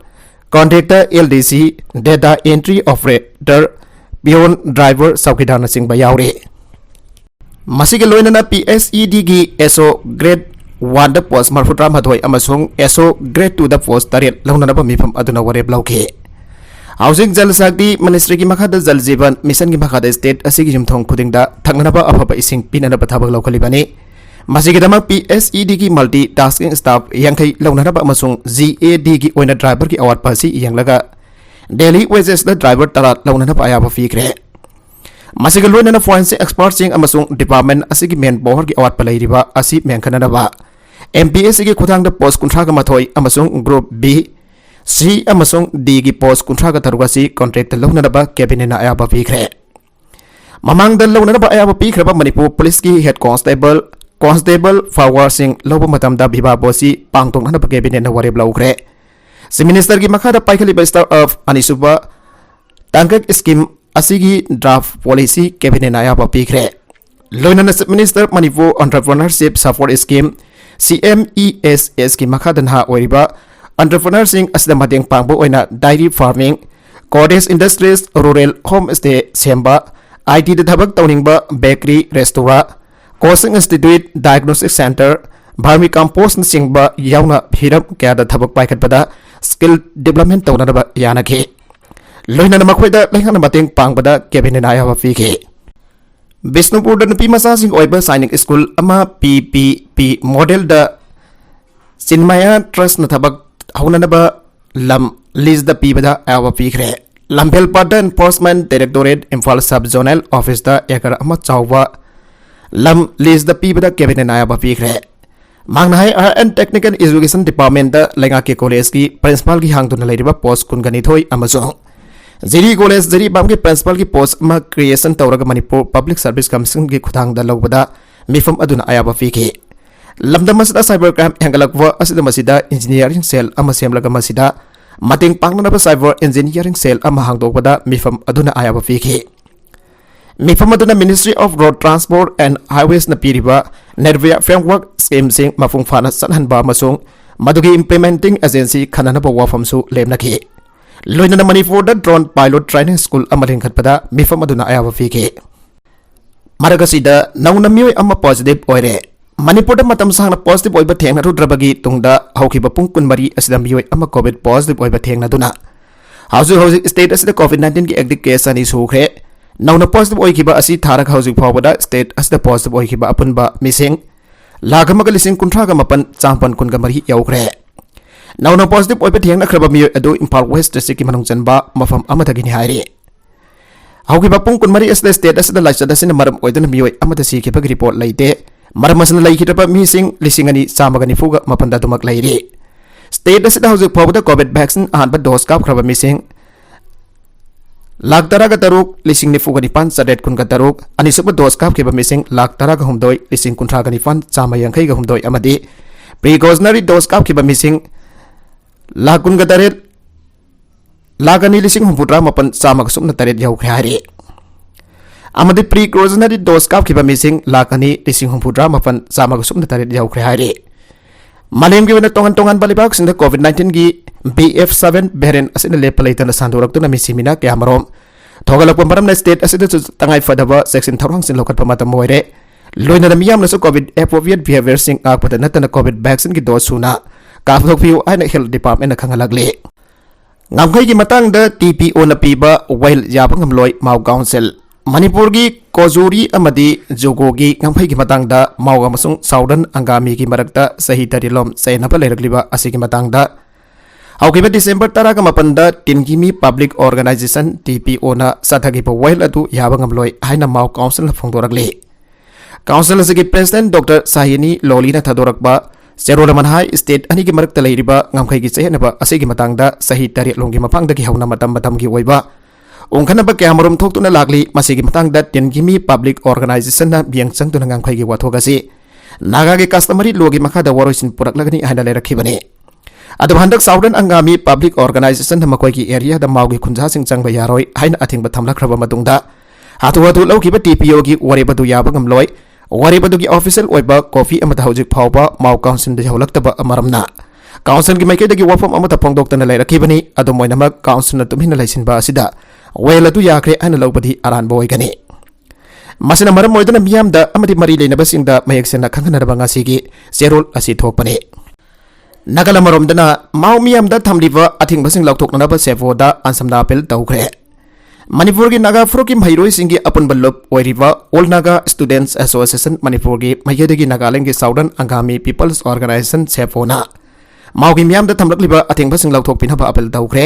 contractor, L D C, data entry operator, peon, driver, ꯆꯧꯀꯤꯗꯥꯔꯅꯆꯤꯡꯕ ꯌꯥꯎꯔꯤ꯫ ꯃꯁꯤꯒ ꯂꯣꯏꯅꯅ P S E D ꯒꯤ S O grade one ꯗ post ꯃꯔꯤꯐꯨ ꯇꯔꯥ ꯃꯥꯊꯣꯏ ꯑꯃꯁꯨꯡ S O grade two ꯗ post ꯇꯔꯦꯠ ꯂꯧꯅꯅꯕ ꯃꯤꯐꯝ ꯑꯗꯨꯅ ꯋꯥꯔꯦꯞ ꯂꯧꯈꯤ꯫ ꯍꯧꯖꯤꯛ ꯖꯜ ꯁꯛꯇꯤ ꯃꯤꯅꯤꯁꯇ꯭ꯔꯤꯒꯤ ꯃꯈꯥꯗ ꯖꯜ ꯖꯤꯕꯟ ꯃꯤꯁꯟꯒꯤ ꯃꯈꯥꯗ state ꯑꯁꯤꯒꯤ ꯌꯨꯝꯊꯣꯡ ꯈꯨꯗꯤꯡꯗ ꯊꯛꯅꯅꯕ ꯑꯐꯕ ꯏꯁꯤꯡ ꯄꯤꯅꯅꯕ ꯊꯕꯛ ꯂꯧꯈꯠꯂꯤꯕꯅꯤ꯫ ꯃꯁꯤꯒꯤꯗꯃꯛ P S E D ꯒꯤ multi tasking staff ꯌꯥꯡꯈꯩ ꯂꯧꯅꯅꯕ ꯑꯃꯁꯨꯡ G A D ꯒꯤ ꯑꯣꯏꯅ driver ꯒꯤ ꯑꯋꯥꯠꯄ ꯑꯁꯤ ꯌꯦꯡꯂꯒ daily wages ꯗ driver ꯇꯔꯥ ꯂꯧꯅꯅꯕ ꯑꯌꯥꯕ ꯄꯤꯈ꯭ꯔꯦ꯫ ꯃꯁꯤꯒ ꯂꯣꯏꯅꯅ forensic expert ꯁꯤꯡ ꯑꯃꯁꯨꯡ department ꯑꯁꯤꯒꯤ manpower ꯒꯤ ꯑꯋꯥꯠꯄ ꯂꯩꯔꯤꯕ ꯑꯁꯤ ꯃꯦꯟꯈꯠꯅꯅꯕ M P S C ꯒꯤ ꯈꯨꯠꯊꯥꯡꯗ post ꯀꯨꯟꯊ꯭ꯔꯥꯒ ꯃꯥꯊꯣꯏ ꯑꯃꯁꯨꯡ group B, C ꯑꯃꯁꯨꯡ D ꯒꯤ post ꯀꯨꯟꯊ꯭ꯔꯥꯒ ꯇꯔꯨꯛ ꯑꯁꯤ contract ꯇ ꯂꯧꯅꯅꯕ cabinet ꯅ ꯑꯌꯥꯕ ꯄꯤꯈ꯭ꯔꯦ꯫ ꯃꯃꯥꯡꯗ ꯂꯧꯅꯅꯕ ꯑꯌꯥꯕ ꯄꯤꯈ꯭ꯔꯕ ꯃꯅꯤꯄꯨꯔ ꯄꯨꯂꯤꯁꯀꯤ head constable, constable power ꯁꯤꯡ ꯂꯧꯕ ꯃꯇꯝꯗ ꯚꯤꯚꯥ ꯕꯣꯁ ꯁꯤ ꯄꯥꯡꯊꯣꯛꯅꯅꯕ cabinet ꯅ ꯋꯥꯔꯦꯞ ꯂꯧꯈ꯭ꯔꯦ꯫ Chief Minister ꯒꯤ ꯃꯈꯥꯗ ꯄꯥꯏꯈꯠꯂꯤꯕ start up ꯑꯅꯤꯁꯨꯕ ꯇꯥꯡꯀꯛ scheme ꯑꯁꯤꯒꯤ draft policy cabinet ꯅ ꯑꯌꯥꯕ ꯄꯤꯈ꯭ꯔꯦ꯫ ꯂꯣꯏꯅꯅ Chief Minister Manipur Entrepreneurship Support Scheme, C M E S S ꯀꯤ ꯃꯈꯥꯗ ꯅꯍꯥ ꯑꯣꯏꯔꯤꯕ entrepreneur ꯁꯤꯡ ꯑꯁꯤꯗ ꯃꯇꯦꯡ ꯄꯥꯡꯕ ꯑꯣꯏꯅ dairy farming, cottage industries, rural homestay ꯁꯦꯝꯕ, I T ꯗ ꯊꯕꯛ ꯇꯧꯅꯤꯡꯕ, bakery, restaurant, coaching institute, diagnostic center, vermicompost ꯅꯆꯤꯡꯕ ꯌꯥꯎꯅ ꯍꯤꯔꯝ ꯀꯌꯥꯗ ꯊꯕꯛ ꯄꯥꯏꯈꯠꯄꯗ skill development ꯇꯧꯅꯅꯕ ꯌꯥꯅꯈꯤ꯫ ꯂꯣꯏꯅꯅ ꯃꯈꯣꯏꯗ ꯂꯩꯉꯥꯛꯅ ꯃꯇꯦꯡ ꯄꯥꯡꯕꯗ cabinet ꯅ ꯑꯌꯥꯕ ꯄꯤꯈꯤ꯫ ꯕꯤꯁꯅꯨꯄꯨꯔꯗ ꯅꯨꯄꯤ ꯃꯆꯥꯁꯤꯡ ꯑꯣꯏꯕ ꯁꯥꯏꯅꯤꯛ ꯁ꯭ꯀꯨꯜ ꯑꯃ P P P model ꯗ ꯆꯤꯟꯃꯌꯥ Trust ꯅ ꯊꯕꯛ ꯍꯧꯅꯅꯕ ꯂꯝ lease ꯗ ꯄꯤꯕꯗ ꯑꯌꯥꯕ ꯄꯤꯈ꯭ꯔꯦ꯫ ꯂꯝꯐꯦꯜꯄꯥꯠꯇ Enforcement Directorate Imphal Sub Zonal Office ꯇ acre ꯑꯃ ꯆꯥꯎꯕ ꯂꯝ lease ꯗ ꯄꯤꯕꯗ cabinet ꯅ ꯑꯌꯥꯕ ꯄꯤꯈ꯭ꯔꯦ꯫ ꯃꯥꯡꯅ ꯍꯥꯏ Art and Technical Education Department ꯇ ꯂꯩꯉꯥꯛꯀꯤ college ꯀꯤ principal ꯒꯤ ꯍꯥꯡꯗꯨꯅ ꯂꯩꯔꯤꯕ post ꯀꯨꯟꯒ ꯅꯤꯊꯣꯏ ꯑꯃꯁꯨꯡ ꯖꯤꯔꯤ college ꯖꯤꯔꯤꯕꯥꯝꯒꯤ principal ꯒꯤ post ꯑꯃ creation ꯇꯧꯔꯒ Manipur Public Service Commission ꯒꯤ ꯈꯨꯠꯊꯥꯡꯗ ꯂꯧꯕꯗ ꯃꯤꯐꯝ ꯑꯗꯨꯅ ꯑꯌꯥꯕ ꯄꯤꯈꯤ꯫ ꯂꯝꯗꯝ ꯑꯁꯤꯗ cyber crime ꯍꯦꯟꯒꯠꯂꯛꯄ ꯑꯁꯤꯗ ꯃꯁꯤꯗ engineering cell ꯑꯃ ꯁꯦꯝꯂꯒ ꯃꯁꯤꯗ ꯃꯇꯦꯡ ꯄꯥꯡꯅꯅꯕ cyber engineering cell ꯑꯃ ꯍꯥꯡꯗꯣꯛꯄꯗ ꯃꯤꯐꯝ ꯑꯗꯨꯅ ꯑꯌꯥꯕ ꯄꯤꯈꯤ꯫ ꯃꯤꯐꯝ ꯑꯗꯨꯅ Ministry of Road Transport and Highways ꯅ ꯄꯤꯔꯤꯕ Nirvaya Framework Scheme ꯁꯤꯡ ꯃꯄꯨꯡ ꯐꯥꯅ ꯆꯠꯍꯟꯕ ꯑꯃꯁꯨꯡ ꯃꯗꯨꯒꯤ implementing agency ꯈꯟꯅꯅꯕ ꯋꯥꯐꯝꯁꯨ ꯂꯦꯞꯅꯈꯤ꯫ ꯂꯣꯏꯅꯅ ꯃꯅꯤꯄꯨꯔꯗ drone pilot training school ꯑꯃ ꯂꯤꯡꯈꯠꯄꯗ ꯃꯤꯐꯝ ꯑꯗꯨꯅ ꯑꯌꯥꯕ ꯄꯤꯈꯤ꯫ ꯃꯔꯛ ꯑꯁꯤꯗ ꯅꯧꯅ ꯃꯤꯑꯣꯏ ꯑꯃ positive ꯑꯣꯏꯔꯦ꯫ ꯃꯅꯤꯄꯨꯔꯗ ꯃꯇꯝ ꯁꯥꯡꯅ positive ꯑꯣꯏꯕ ꯊꯦꯡꯅꯔꯨꯗ꯭ꯔꯕꯒꯤ ꯇꯨꯡꯗ ꯍꯧꯈꯤꯕ ꯄꯨꯡ ꯀꯨꯟꯃꯔꯤ ꯑꯁꯤꯗ ꯃꯤꯑꯣꯏ ꯑꯃ COVID positive ꯑꯣꯏꯕ ꯊꯦꯡꯅꯗꯨꯅ ꯍꯧꯖꯤꯛ ꯍꯧꯖꯤꯛ state ꯑꯁꯤꯗ COVID nineteenꯒꯤ active case ꯑꯅꯤ ꯁꯨꯈ꯭ꯔꯦ꯫ ꯅꯧꯅ positive ꯑꯣꯏꯈꯤꯕ ꯑꯁꯤ ꯊꯥꯔꯒ ꯍꯧꯖꯤꯛ ꯐꯥꯎꯕꯗ state ꯑꯁꯤꯗ positive ꯑꯣꯏꯈꯤꯕ ꯑꯄꯨꯟꯕ ꯃꯤꯁꯤꯡ ꯂꯥꯈ ꯑꯃꯒ ꯂꯤꯁꯤꯡ ꯀꯨꯟꯊ꯭ꯔꯥꯒ ꯃꯥꯄꯟ ꯆꯥꯃꯥꯄꯟ ꯀꯨꯟꯒ ꯃꯔꯤ ꯌꯧꯈ꯭ꯔꯦ꯫ ꯅꯧꯅ positive ꯑꯣꯏꯕ ꯊꯦꯡꯅꯈ꯭ꯔꯕ ꯃꯤꯑꯣꯏ ꯑꯗꯨ ꯏꯝꯐꯥꯜ West districtꯀꯤ ꯃꯅꯨꯡ ꯆꯟꯕ ꯃꯐꯝ ꯑꯃꯗꯒꯤꯅꯤ ꯍꯥꯏꯔꯤ꯫ ꯍꯧꯈꯤꯕ ꯄꯨꯡ ꯀꯨꯟꯃꯔꯤ ꯑꯁꯤꯗ state ꯑꯁꯤꯗ ꯂꯥꯏꯆꯠ ꯑꯁꯤꯅ ꯃꯔꯝ ꯑꯣꯏꯗꯨꯅ ꯃꯤꯑꯣꯏ ꯑꯃꯠꯇ ꯁꯤꯈꯤꯕꯒꯤ report ꯂꯩꯇꯦ꯫ ꯃꯔꯝ ꯑꯁꯤꯅ ꯂꯩꯈꯤꯗ꯭ꯔꯕ ꯃꯤꯁꯤꯡ ꯂꯤꯁꯤꯡ ꯑꯅꯤ ꯆꯥꯝꯃꯒ ꯅꯤꯐꯨꯒ ꯃꯥꯄꯟꯗ ꯑꯗꯨꯃꯛ ꯂꯩꯔꯤ꯫ State ꯑꯁꯤꯗ ꯍꯧꯖꯤꯛ ꯐꯥꯎꯕꯗ COVID vaccine ꯑꯍꯥꯟꯕ dose ꯀꯥꯞꯈ꯭ꯔꯕ ꯃꯤꯁꯤꯡ ꯂꯥꯈ ꯇꯔꯥꯒ ꯇꯔꯨꯛ ꯂꯤꯁꯤꯡ ꯅꯤꯐꯨꯒ ꯅꯤꯄꯥꯟ ꯆꯥꯇ꯭ꯔꯦꯠ ꯀꯨꯟꯒ ꯇꯔꯨꯛ, ꯑꯅꯤꯁꯨꯕ dose ꯀꯥꯞꯈꯤꯕ ꯃꯤꯁꯤꯡ ꯂꯥꯈ ꯇꯔꯥꯒ ꯍꯨꯝꯗꯣꯏ ꯂꯤꯁꯤꯡ ꯀꯨꯟꯊ꯭ꯔꯥꯒ ꯅꯤꯄꯥꯟ ꯆꯥꯝꯃ ꯌꯥꯡꯈꯩꯒ ꯍꯨꯝꯗꯣꯏ ꯑꯃꯗꯤ precautionary dose ꯀꯥꯞꯈꯤꯕ ꯃꯤꯁꯤꯡ ꯂꯥꯈ ꯀꯨꯟꯒ ꯇꯔꯦꯠ ꯂꯥꯈ ꯑꯅꯤ ꯂꯤꯁꯤꯡ ꯍꯨꯝꯐꯨꯇꯔꯥ ꯃꯥꯄꯟ ꯆꯥꯝꯃꯒ ꯁꯨꯞꯅ ꯇꯔꯦꯠ ꯌꯧꯈ꯭ꯔꯦ ꯍꯥꯏꯔꯤ꯫ ꯑꯃꯗꯤ precautionary dose ꯀꯥꯞꯈꯤꯕ ꯃꯤꯁꯤꯡ ꯂꯥꯈ ꯑꯅꯤ ꯂꯤꯁꯤꯡ ꯍꯨꯝꯐꯨꯇꯔꯥ ꯃꯥꯄꯟ ꯆꯥꯝꯃꯒ ꯁꯨꯞꯅ ꯇꯔꯦꯠ ꯌꯧꯈ꯭ꯔꯦ ꯍꯥꯏꯔꯤ꯫ ꯃꯥꯂꯦꯝꯒꯤ ꯑꯣꯏꯅ ꯇꯣꯉꯥꯟ ꯇꯣꯉꯥꯟꯕ ꯂꯩꯕꯥꯛꯁꯤꯡꯗ COVID nineteenꯒꯤ B F seven variant ꯑꯁꯤꯅ ꯂꯦꯞꯄ ꯂꯩꯇꯅ ꯁꯟꯗꯣꯔꯛꯇꯨꯅ ꯃꯤꯁꯤ ꯃꯤꯅꯥ ꯀꯌꯥꯃꯔꯣꯝ ꯊꯣꯛꯍꯜꯂꯛꯄ ꯃꯔꯝꯅ state ꯑꯁꯤꯗꯁꯨ ꯇꯉꯥꯏ ꯐꯗꯕ ꯆꯦꯛꯁꯤꯟ ꯊꯧꯔꯥꯡꯁꯤꯡ ꯂꯧꯈꯠꯄ ꯃꯇꯝ ꯑꯣꯏꯔꯦ꯫ ꯂꯣꯏꯅꯅ ꯃꯤꯌꯥꯝꯅꯁꯨ COVID appropriate behaviorꯁꯤꯡ ꯉꯥꯛꯄꯗ ꯅꯠꯇꯅ COVID vaccineꯒꯤ dose ꯁꯨꯅ ꯀꯥꯞꯊꯣꯛꯄꯤꯌꯨ ꯍꯥꯏꯅ health departmentꯅ ꯈꯪꯍꯜꯂꯛꯂꯤ꯫ ꯉꯝꯈꯩꯒꯤ ꯃꯇꯥꯡꯗ TPOꯅ ꯄꯤꯕ ꯋꯥꯌꯦꯜ ꯌꯥꯕ ꯉꯝꯂꯣꯏ ꯃꯥꯎ council꯫ ꯃꯅꯤꯄꯨꯔꯒꯤ ꯀꯣꯖꯨꯔꯤ ꯑꯃꯗꯤ ꯖꯨꯒꯣꯒꯤ ꯉꯝꯈꯩꯒꯤ ꯃꯇꯥꯡꯗ ꯃꯥꯎ ꯑꯃꯁꯨꯡ ꯁꯥꯎꯗꯔꯟ ꯑꯪꯒꯥꯃꯤꯒꯤ ꯃꯔꯛꯇ ꯆꯍꯤ ꯇꯔꯦꯠꯂꯣꯝ ꯆꯌꯦꯠꯅꯕ ꯂꯩꯔꯛꯂꯤꯕ ꯑꯁꯤꯒꯤ ꯃꯇꯥꯡꯗ ꯍꯧꯈꯤꯕ December ꯇꯔꯥꯒ ꯃꯥꯄꯟꯗ ꯇꯤꯟꯒꯤꯃꯤ Public Organization, TPOꯅ ꯆꯠꯊꯈꯤꯕ ꯋꯥꯌꯦꯜ ꯑꯗꯨ ꯌꯥꯕ ꯉꯝꯂꯣꯏ ꯍꯥꯏꯅ ꯃꯥꯎ councilꯅ ꯐꯣꯡꯗꯣꯔꯛꯂꯤ꯫ Council ꯑꯁꯤꯒꯤ President Doctor ꯁꯥꯍꯤꯅꯤ ꯂꯣꯂꯤꯅ ꯊꯥꯗꯣꯔꯛꯄ ꯆꯦꯔꯣꯜ ꯑꯃꯅ ꯍꯥꯏ, state ꯑꯅꯤꯒꯤ ꯃꯔꯛꯇ ꯂꯩꯔꯤꯕ ꯉꯝꯈꯩꯒꯤ ꯆꯌꯦꯠꯅꯕ ꯑꯁꯤꯒꯤ ꯃꯇꯥꯡꯗ ꯆꯍꯤ ꯇꯔꯦꯠ ꯂꯣꯝꯒꯤ ꯃꯃꯥꯡꯗꯒꯤ ꯍꯧꯅ ꯃꯇꯝ ꯃꯇꯝꯒꯤ ꯑꯣꯏꯕ ꯎꯪꯈꯠꯅꯕ ꯀꯌꯥꯃꯔꯨꯝ ꯊꯣꯛꯇꯨꯅ ꯂꯥꯛꯂꯤ꯫ ꯃꯁꯤꯒꯤ ꯃꯇꯥꯡꯗ ꯇꯤꯟꯒꯤꯃꯤ Public Organizationꯅ ꯃꯤꯠꯌꯦꯡ ꯆꯪꯗꯨꯅ ꯉꯝꯈꯩꯒꯤ ꯋꯥꯊꯣꯛ ꯑꯁꯤ ꯅꯥꯒꯥꯒꯤ customary lawꯒꯤ ꯃꯈꯥꯗ ꯋꯥꯔꯣꯏꯁꯤꯟ ꯄꯨꯔꯛꯂꯒꯅꯤ ꯍꯥꯏꯅ ꯂꯩꯔꯛꯈꯤꯕꯅꯤ꯫ ꯑꯗꯨꯕꯨ ꯍꯟꯗꯛ Southern Angami Public Organizationꯅ ꯃꯈꯣꯏꯒꯤ areaꯗ ꯃꯥꯎꯒꯤ ꯈꯨꯟꯖꯥꯁꯤꯡ ꯆꯪꯕ ꯌꯥꯔꯣꯏ ꯍꯥꯏꯅ ꯑꯊꯤꯡꯕ ꯊꯝꯂꯛꯈ꯭ꯔꯕ ꯃꯇꯨꯡꯗ ꯍꯥꯊꯨ ꯍꯥꯊꯨ ꯂꯧꯈꯤꯕ TPOꯒꯤ ꯋꯥꯔꯦꯞ ꯑꯗꯨ ꯌꯥꯕ ꯉꯝꯂꯣꯏ꯫ ꯋꯥꯔꯦꯞ ꯑꯗꯨꯒꯤ official ꯑꯣꯏꯕ copy ꯑꯃꯠꯇ ꯍꯧꯖꯤꯛ ꯐꯥꯎꯕ ꯃꯥꯎ councilꯗ ꯌꯧꯍꯜꯂꯛꯇꯕ ꯃꯔꯝꯅ ꯀꯥꯎꯟꯁꯤꯜꯒꯤ ꯃꯥꯏꯀꯩꯗꯒꯤ ꯋꯥꯐꯝ ꯑꯃꯠꯇ ꯐꯣꯡꯗꯣꯛꯇꯅ ꯂꯩꯔꯛꯈꯤꯕꯅꯤ꯫ ꯑꯗꯨꯝ ꯑꯣꯏꯅꯃꯛ, ꯀꯥꯎꯟꯁꯤꯜꯅ ꯇꯨꯃꯤꯟꯅ ꯂꯩꯁꯤꯟꯕ ꯑꯁꯤꯗ ꯋꯥꯌꯦꯜ ꯑꯗꯨ ꯌꯥꯈ꯭ꯔꯦ ꯍꯥꯏꯅ ꯂꯧꯕꯗꯤ ꯑꯔꯥꯟꯕ ꯑꯣꯏꯒꯅꯤ꯫ ꯃꯁꯤꯅ ꯃꯔꯝ ꯑꯣꯏꯗꯨꯅ ꯃꯤꯌꯥꯝꯗ ꯑꯃꯗꯤ ꯃꯔꯤ ꯂꯩꯅꯕꯁꯤꯡꯗ ꯃꯌꯦꯛ ꯁꯦꯡꯅ ꯈꯪꯍꯟꯅꯅꯕ ꯉꯁꯤꯒꯤ ꯆꯦꯔꯣꯜ ꯑꯁꯤ ꯊꯣꯛꯄꯅꯤ꯫ ꯅꯥꯒꯥꯂꯦꯟ ꯑꯃꯔꯣꯝꯗꯅ ꯃꯥꯎ ꯃꯤꯌꯥꯝꯗ ꯊꯝꯂꯤꯕ ꯑꯊꯤꯡꯕꯁꯤꯡ ꯂꯧꯊꯣꯛꯅꯅꯕ ꯁꯦꯐꯣꯗ ꯑꯟꯁꯝꯅ ꯑꯥꯄꯤꯜ ꯇꯧꯈ꯭ꯔꯦ꯫ ꯃꯅꯤꯄꯨꯔꯒꯤ ꯅꯥꯒꯥ ꯐꯨꯔꯨꯞꯀꯤ ꯃꯍꯩꯔꯣꯏꯁꯤꯡꯒꯤ ꯑꯄꯨꯟꯕ ꯂꯨꯞ ꯑꯣꯏꯔꯤꯕ All Naga Students Association ꯃꯅꯤꯄꯨꯔꯒꯤ ꯃꯥꯏꯀꯩꯗꯒꯤ ꯅꯥꯒꯥꯂꯦꯟꯒꯤ Southern Angami People's Organization, ꯁꯦꯐꯣꯅ ꯃꯥꯎꯒꯤ ꯃꯤꯌꯥꯝꯗ ꯊꯝꯂꯛꯂꯤꯕ ꯑꯊꯤꯡꯕꯁꯤꯡ ꯂꯧꯊꯣꯛꯄꯤꯅꯕ ꯑꯥꯄꯤꯜ ꯇꯧꯈ꯭ꯔꯦ꯫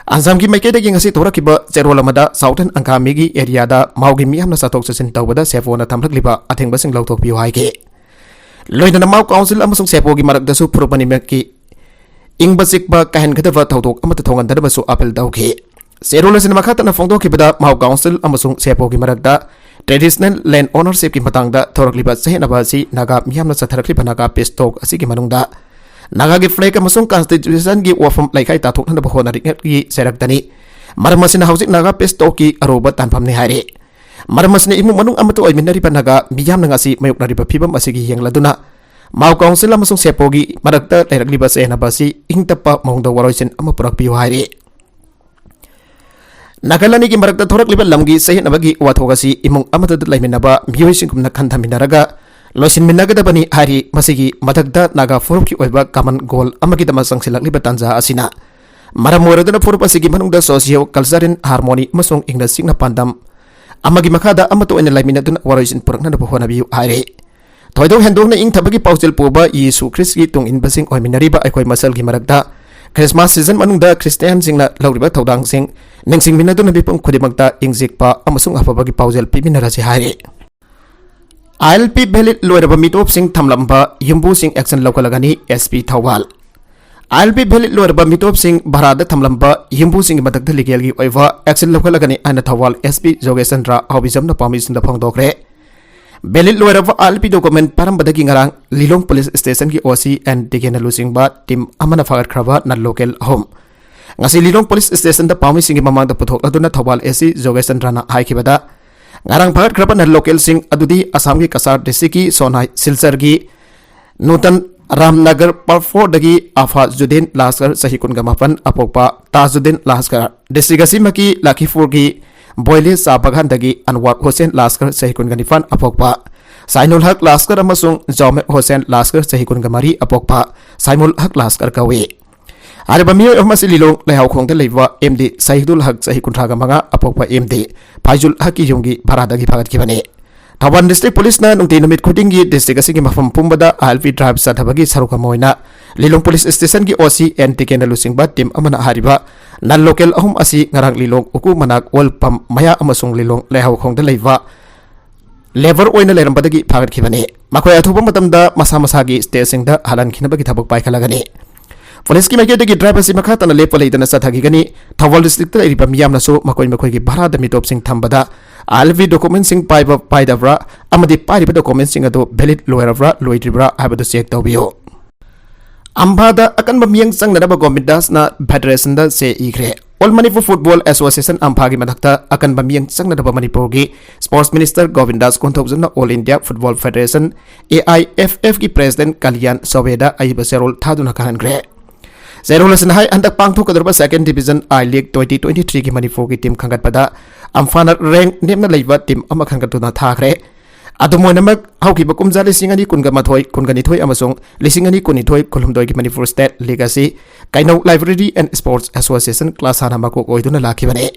ꯑꯟꯁꯥꯝꯒꯤ ꯃꯥꯏꯀꯩꯗꯒꯤ ꯉꯁꯤ ꯊꯣꯔꯛꯈꯤꯕ ꯆꯦꯔꯣꯜ ꯑꯃꯗ Southern Angamiꯒꯤ ꯑꯦꯔꯤꯌꯥꯗ ꯃꯥꯎꯒꯤ ꯃꯤꯌꯥꯝꯅ ꯆꯠꯊꯣꯛ ꯆꯠꯁꯤꯟ ꯇꯧꯕꯗ ꯁꯦꯐꯣꯅ ꯊꯝꯂꯛꯂꯤꯕ ꯑꯊꯤꯡꯕꯁꯤꯡ ꯂꯧꯊꯣꯛꯄꯤꯌꯨ ꯍꯥꯏꯈꯤ꯫ ꯂꯣꯏꯅꯅ ꯃꯥꯎ ꯀꯥꯎꯟꯁꯤꯜ ꯑꯃꯁꯨꯡ ꯁꯦꯐꯣꯒꯤ ꯃꯔꯛꯇꯁꯨ ꯐꯨꯔꯨꯞ ꯑꯅꯤꯃꯛꯀꯤ ꯏꯪꯕ ꯆꯤꯛꯄ ꯀꯥꯏꯍꯟꯒꯗꯕ ꯊꯧꯗꯣꯛ ꯑꯃꯠꯇ ꯊꯣꯛꯍꯟꯗꯅꯕꯁꯨ ꯑꯥꯄꯤꯜ ꯇꯧꯈꯤ꯫ ꯆꯦꯔꯣꯜ ꯑꯁꯤꯅ ꯃꯈꯥ ꯇꯥꯅ ꯐꯣꯡꯗꯣꯛꯈꯤꯕꯗ, ꯃꯥꯎ ꯀꯥꯎꯟꯁꯤꯜ ꯑꯃꯁꯨꯡ ꯁꯦꯐꯣꯒꯤ ꯃꯔꯛꯇ traditional land ownershipꯀꯤ ꯃꯇꯥꯡꯗ ꯊꯣꯔꯛꯂꯤꯕ ꯆꯌꯦꯠꯅꯕ ꯑꯁꯤ ꯅꯥꯒꯥ ꯃꯤꯌꯥꯝꯅ ꯆꯠꯊꯔꯛꯂꯤꯕ ꯅꯥꯒꯥ peace talk ꯑꯁꯤꯒꯤ ꯃꯅꯨꯡꯗ ꯅꯥꯒꯥꯒꯤ flag ꯑꯃꯁꯨꯡ constitutionꯒꯤ ꯋꯥꯐꯝ ꯂꯩꯈꯥꯏ ꯇꯥꯊꯣꯛꯅꯅꯕ ꯍꯣꯠꯅꯔꯤꯉꯩꯒꯤ ꯆꯩꯔꯛꯇꯅꯤ꯫ ꯃꯔꯝ ꯑꯁꯤꯅ ꯍꯧꯖꯤꯛ ꯅꯥꯒꯥ peace talkꯀꯤ ꯑꯔꯨꯕ ꯇꯥꯟꯐꯝꯅꯤ ꯍꯥꯏꯔꯤ꯫ ꯃꯔꯝ ꯑꯁꯤꯅ ꯏꯃꯨꯡ ꯃꯅꯨꯡ ꯑꯃꯠꯇ ꯑꯣꯏꯃꯤꯟꯅꯔꯤꯕ ꯅꯥꯒꯥ ꯃꯤꯌꯥꯝꯅ ꯉꯁꯤ ꯃꯥꯌꯣꯛꯅꯔꯤꯕ ꯐꯤꯚꯝ ꯑꯁꯤꯒꯤ ꯌꯦꯡꯂꯗꯨꯅ ꯃꯥꯎ ꯀꯥꯎꯟꯁꯤꯜ ꯑꯃꯁꯨꯡ ꯁꯦꯐꯣꯒꯤ ꯃꯔꯛꯇ ꯂꯩꯔꯛꯂꯤꯕ ꯆꯌꯦꯠꯅꯕ ꯑꯁꯤ ꯏꯪ ꯇꯞꯄ ꯃꯑꯣꯡꯗ ꯋꯥꯔꯣꯏꯁꯤꯟ ꯑꯃ ꯄꯨꯔꯛꯄꯤꯌꯨ ꯍꯥꯏꯔꯤ꯫ ꯅꯥꯒꯥꯂꯦꯟꯒꯤ ꯃꯔꯛꯇ ꯊꯣꯔꯛꯂꯤꯕ ꯂꯝꯒꯤ ꯆꯌꯦꯠꯅꯕꯒꯤ ꯋꯥꯊꯣꯛ ꯑꯁꯤ ꯏꯃꯨꯡ ꯑꯃꯠꯇꯗ ꯂꯩꯃꯤꯟꯅꯕ ꯃꯤꯑꯣꯏꯁꯤꯡꯒꯨꯝꯅ ꯈꯟꯊꯃꯤꯟꯅꯔꯒ ꯂꯣꯏꯁꯤꯟꯃꯤꯟꯅꯒꯗꯕꯅꯤ ꯍꯥꯏꯔꯤ꯫ ꯃꯁꯤꯒꯤ ꯃꯊꯛꯇ ꯅꯥꯒꯥ ꯐꯨꯔꯨꯞꯀꯤ ꯑꯣꯏꯕ common goal ꯑꯃꯒꯤꯗꯃꯛ ꯆꯪꯁꯤꯜꯂꯛꯂꯤꯕ ꯇꯥꯟꯖꯥ ꯑꯁꯤꯅ ꯃꯔꯝ ꯑꯣꯏꯔꯗꯨꯅ ꯐꯨꯔꯨꯞ ꯑꯁꯤꯒꯤ ꯃꯅꯨꯡꯗ socio cultural harmony ꯑꯃꯁꯨꯡ ꯏꯪꯅ ꯆꯤꯛꯅ ꯄꯥꯟꯗꯝ ꯑꯃꯒꯤ ꯃꯈꯥꯗ ꯑꯃꯠꯇ ꯑꯣꯏꯅ ꯂꯩꯃꯤꯟꯅꯗꯨꯅ ꯋꯥꯔꯣꯏꯁꯤꯟ ꯄꯨꯔꯛꯅꯅꯕ ꯍꯣꯠꯅꯕꯤꯌꯨ ꯍꯥꯏꯔꯤ꯫ ꯊꯣꯏꯗꯣꯛ ꯍꯦꯟꯗꯣꯛꯅ ꯏꯪꯊꯕꯒꯤ ꯄꯥꯎꯖꯦꯜ ꯄꯨꯕ ꯌꯤꯁꯨ ꯈ꯭ꯔꯤꯁꯀꯤ ꯇꯨꯡ ꯏꯟꯕꯁꯤꯡ ꯑꯣꯏꯃꯤꯟꯅꯔꯤꯕ ꯑꯩꯈꯣꯏ ꯃꯁꯦꯜꯒꯤ ꯃꯔꯛꯇ Christmas season ꯃꯅꯨꯡꯗ ꯈ꯭ꯔꯤꯁꯇꯤꯌꯥꯟꯁꯤꯡꯅ ꯂꯧꯔꯤꯕ ꯊꯧꯗꯥꯡꯁꯤꯡ ꯅꯤꯡꯁꯤꯡꯃꯤꯟꯅꯗꯨꯅ ꯃꯤꯄꯨꯝ ꯈꯨꯗꯤꯡꯃꯛꯇ ꯏꯪ ꯆꯤꯛꯄ ꯑꯃꯁꯨꯡ ꯑꯐꯕꯒꯤ ꯄꯥꯎꯖꯦꯜ ꯄꯤꯃꯤꯟꯅꯔꯁꯤ ꯍꯥꯏꯔꯤ꯫ ILP valid ꯂꯣꯏꯔꯕ ꯃꯤꯇꯣꯞꯁꯤꯡ ꯊꯝꯂꯝꯕ ꯌꯨꯝꯕꯨꯁꯤꯡ action ꯂꯧꯈꯠꯂꯒꯅꯤ, SP Thoubal. ILP valid ꯂꯣꯏꯔꯕ ꯃꯤꯇꯣꯞꯁꯤꯡ ꯚꯔꯥꯗ ꯊꯝꯂꯝꯕ ꯌꯨꯝꯕꯨꯁꯤꯡꯒꯤ ꯃꯊꯛꯇ legalꯒꯤ ꯑꯣꯏꯕ action ꯂꯧꯈꯠꯂꯒꯅꯤ ꯍꯥꯏꯅ ꯊꯧꯕꯥꯜ SP ꯖꯣꯒꯦꯁ ꯆꯟꯗ꯭ꯔ ꯍꯥꯎꯕꯤꯖꯝꯅ ꯄꯥꯎꯃꯤꯁꯤꯡꯗ ꯐꯣꯡꯗꯣꯛꯈ꯭ꯔꯦ꯫ Valid ꯂꯣꯏꯔꯕ ILP document ꯄꯥꯏꯔꯝꯕꯗꯒꯤ ꯉꯔꯥꯡ ꯂꯤꯂꯣꯡ police stationꯒꯤ OC and DKꯅ ꯂꯨꯆꯤꯡꯕ team ꯑꯃꯅ ꯐꯥꯒꯠꯈ꯭ꯔꯕ non local ꯑꯍꯨꯝ ꯉꯁꯤ ꯂꯤꯂꯣꯡ police stationꯗ ꯄꯥꯎꯃꯤꯁꯤꯡꯒꯤ ꯃꯃꯥꯡꯗ ꯄꯨꯊꯣꯛꯂꯗꯨꯅ ꯊꯧꯕꯥꯜ SP ꯖꯣꯒꯦꯁ ꯆꯟꯗ꯭ꯔꯅ ꯍꯥꯏꯈꯤꯕꯗ, ꯉꯔꯥꯡ ꯐꯥꯒꯠꯈ꯭ꯔꯕ non localꯁꯤꯡ ꯑꯗꯨꯗꯤ ꯑꯁꯥꯝꯒꯤ ꯀꯁꯥꯔ districtꯀꯤ ꯁꯣꯅꯥꯏ, ꯁꯤꯜꯆꯔꯒꯤ ꯅꯨꯇꯟ ꯔꯥꯝꯅꯒꯔ ꯄꯥꯔ ꯐꯣꯔꯗꯒꯤ ꯑꯐꯥꯖꯨꯗꯤꯟ ꯂꯥꯁꯀꯔ, ꯆꯍꯤ ꯀꯨꯟꯒ ꯃꯥꯄꯟ, ꯑꯄꯣꯛꯄ ꯇꯥꯖꯨꯗꯤꯟ ꯂꯥꯁꯀꯔ, ꯗꯤꯁꯇ꯭ꯔꯤꯛ ꯑꯁꯤꯃꯛꯀꯤ ꯂꯈꯤꯄꯨꯔꯒꯤ ꯕꯣꯏꯂꯦ ꯆꯥ ꯕꯒꯥꯟꯗꯒꯤ ꯑꯟꯋꯥꯔ ꯍꯨꯁꯦꯟ ꯂꯥꯁꯀꯔ, ꯆꯍꯤ ꯀꯨꯟꯒ ꯅꯤꯄꯥꯟ, ꯑꯄꯣꯛꯄ ꯁꯥꯏꯅꯨꯜ ꯍꯛ ꯂꯥꯁꯀꯔ ꯑꯃꯁꯨꯡ ꯖꯥꯎꯃꯦ ꯍꯨꯁꯦꯟ ꯂꯥꯁꯀꯔ, ꯆꯍꯤ ꯀꯨꯟꯒ ꯃꯔꯤ, ꯑꯄꯣꯛꯄ ꯁꯥꯏꯃꯨꯜ ꯍꯛ ꯂꯥꯁꯀꯔ ꯀꯧꯏ꯫ ꯍꯥꯏꯔꯤꯕ ꯃꯤꯑꯣꯏ ꯑꯍꯨꯝ ꯑꯁꯤ ꯂꯤꯂꯣꯡ ꯂꯩꯍꯥꯎꯈꯣꯡꯗ ꯂꯩꯕ ꯑꯦꯝ ꯗꯤ ꯁꯍꯤꯗꯨꯜ ꯍꯛ, ꯆꯍꯤ ꯀꯨꯟꯊ꯭ꯔꯥꯒ ꯃꯉꯥ, ꯑꯄꯣꯛꯄ ꯑꯦꯝ ꯗꯤ ꯐꯥꯏꯖꯨꯜ ꯍꯛꯀꯤ ꯌꯨꯝꯒꯤ ꯚꯔꯥꯗꯒꯤ ꯐꯥꯒꯠꯈꯤꯕꯅꯤ꯫ ꯊꯧꯕꯥꯜ ꯗꯤꯁꯇ꯭ꯔꯤꯛ ꯄꯨꯂꯤꯁꯅ ꯅꯨꯡꯇꯤ ꯅꯨꯃꯤꯠ ꯈꯨꯗꯤꯡꯒꯤ ꯗꯤꯁꯇ꯭ꯔꯤꯛ ꯑꯁꯤꯒꯤ ꯃꯐꯝ ꯄꯨꯝꯕꯗ ꯑꯥꯏ ꯑꯦꯜ ꯄꯤ ꯗ꯭ꯔꯥꯏꯚ ꯆꯠꯊꯕꯒꯤ ꯁꯔꯨꯛ ꯑꯃ ꯑꯣꯏꯅ ꯂꯤꯂꯣꯡ ꯄꯨꯂꯤꯁ ꯁ꯭ꯇꯦꯁꯟꯒꯤ ꯑꯣ ꯁꯤ ꯑꯦꯟ ꯇꯤꯀꯦꯟꯅ ꯂꯨꯆꯤꯡꯕ ꯇꯤꯝ ꯑꯃꯅ ꯍꯥꯏꯔꯤꯕ ꯅꯟ ꯂꯣꯀꯦꯜ ꯑꯍꯨꯝ ꯑꯁꯤ ꯉꯔꯥꯡ ꯂꯤꯂꯣꯡ ꯎꯀꯨ ꯃꯅꯥꯛ ꯑꯣꯏꯜ ꯄꯝ ꯃꯌꯥ ꯑꯃꯁꯨꯡ ꯂꯤꯂꯣꯡ ꯂꯩꯍꯥꯎꯈꯣꯡꯗ ꯂꯩꯕ ꯂꯦꯕꯔ ꯑꯣꯏꯅ ꯂꯩꯔꯝꯕꯗꯒꯤ ꯐꯥꯒꯠꯈꯤꯕꯅꯤ꯫ ꯃꯈꯣꯏ ꯑꯊꯨꯕ ꯃꯇꯝꯗ ꯃꯁꯥ ꯃꯁꯥꯒꯤ ꯁ꯭ꯇꯦꯠꯁꯤꯡꯗ ꯍꯜꯍꯟꯈꯤꯅꯕꯒꯤ ꯊꯕꯛ ꯄꯥꯏꯈꯠꯂꯒꯅꯤ꯫ ꯄꯨꯂꯤꯁꯀꯤ ꯃꯥꯏꯀꯩꯗꯒꯤ ꯗ꯭ꯔꯥꯏꯚꯔ ꯑꯁꯤ ꯃꯈꯥ ꯇꯥꯅ ꯂꯦꯞꯄ ꯂꯩꯇꯅ ꯆꯠꯊꯈꯤꯒꯅꯤ꯫ ꯊꯧꯕꯥꯜ ꯗꯤꯁꯇ꯭ꯔꯤꯛꯇ ꯂꯩꯔꯤꯕ ꯃꯤꯌꯥꯝꯅꯁꯨ ꯃꯈꯣꯏ ꯃꯈꯣꯏꯒꯤ ꯚꯔꯥꯗ ꯃꯤꯇꯣꯞꯁꯤꯡ ꯊꯝꯕꯗ ꯑꯥꯏ ꯑꯦꯜ ꯄꯤ ꯗꯣꯀꯨꯃꯦꯟꯁꯤꯡ ꯄꯥꯏꯕ ꯄꯥꯏꯗꯕ꯭ꯔꯥ ꯑꯃꯗꯤ ꯄꯥꯏꯔꯤꯕ ꯗꯣꯀꯨꯃꯦꯟꯁꯤꯡ ꯑꯗꯨ ꯚꯦꯂꯤꯗ ꯑꯣꯏꯔꯕ꯭ꯔꯥ ꯂꯣꯏꯗ꯭ꯔꯤꯕ꯭ꯔꯥ ꯍꯥꯏꯕꯗꯨ ꯆꯦꯛ ꯇꯧꯕꯤꯌꯨ꯫ ꯑꯝꯐꯥꯗ ꯑꯀꯟꯕ ꯃꯤꯠꯌꯦꯡ ꯆꯪꯅꯅꯕ ꯒꯣꯕꯤꯟꯗꯥꯁꯅ ꯐꯦꯗꯔꯦꯁꯟꯗ ꯆꯦ ꯏꯈ꯭ꯔꯦ꯫ ꯑꯣꯜ ꯃꯅꯤꯄꯨꯔ ꯐꯨꯠꯕꯣꯜ ꯑꯦꯁꯣꯁꯤꯌꯦꯁꯟ ꯑꯝꯐꯥꯒꯤ ꯃꯊꯛꯇ ꯑꯀꯟꯕ ꯃꯤꯠꯌꯦꯡ ꯆꯪꯅꯅꯕ ꯃꯅꯤꯄꯨꯔꯒꯤ ꯁ꯭ꯄꯣꯔꯠꯁ ꯃꯤꯅꯤꯁꯇꯔ ꯒꯣꯕꯤꯟꯗꯥꯁ ꯀꯣꯟꯊꯧꯖꯝꯅ all India football federation, A I F ꯑꯦꯐꯀꯤ ꯄ꯭ꯔꯦꯁꯤꯗꯦꯟꯠ ꯀꯂꯤꯌꯥꯟ ꯆꯧꯕꯦꯗ ꯑꯏꯕ ꯆꯦꯔꯣꯜ ꯊꯥꯗꯨꯅ ꯈꯪꯍꯟꯈ꯭ꯔꯦ꯫ ꯆꯦꯔꯣꯜ ꯑꯁꯤꯅ ꯍꯥꯏ, ꯍꯟꯗꯛ ꯄꯥꯡꯊꯣꯛꯀꯗꯧꯔꯤꯕ second division I league twenty twenty ꯊ꯭ꯔꯤꯒꯤ ꯃꯅꯤꯄꯨꯔꯒꯤ ꯇꯤꯝ ꯈꯟꯒꯠꯄꯗ ꯑꯝꯐꯥꯅ ꯔꯦꯡꯛ ꯅꯦꯝꯅ ꯂꯩꯕ ꯇꯤꯝ ꯑꯃ ꯈꯟꯒꯠꯇꯨꯅ ꯊꯥꯈ꯭ꯔꯦ꯫ ꯑꯗꯨꯝ ꯑꯣꯏꯅꯃꯛ, ꯍꯧꯈꯤꯕ ꯀꯨꯝꯖꯥ ꯂꯤꯁꯤꯡ ꯑꯅꯤ ꯀꯨꯟꯒ ꯃꯥꯊꯣꯏ, ꯀꯨꯟꯒ ꯅꯤꯊꯣꯏ ꯑꯃꯁꯨꯡ ꯂꯤꯁꯤꯡ ꯑꯅꯤ ꯀꯨꯟꯅꯤꯊꯣꯏ ꯀꯨꯟꯍꯨꯝꯗꯣꯏꯒꯤ ꯃꯅꯤꯄꯨꯔ ꯁ꯭ꯇꯦꯠ ꯂꯤꯒ ꯑꯁꯤ ꯀꯩꯅꯧ ꯂꯥꯏꯕ꯭ꯔꯦꯔꯤ ꯑꯦꯟ ꯁ꯭ꯄꯣꯔꯠꯁ ꯑꯦꯁꯣꯁꯤꯌꯦꯁꯟ ꯀ꯭ꯂꯥꯁꯥꯅ ꯃꯀꯣꯛ ꯑꯣꯏꯗꯨꯅ ꯂꯥꯛꯈꯤꯕꯅꯤ꯫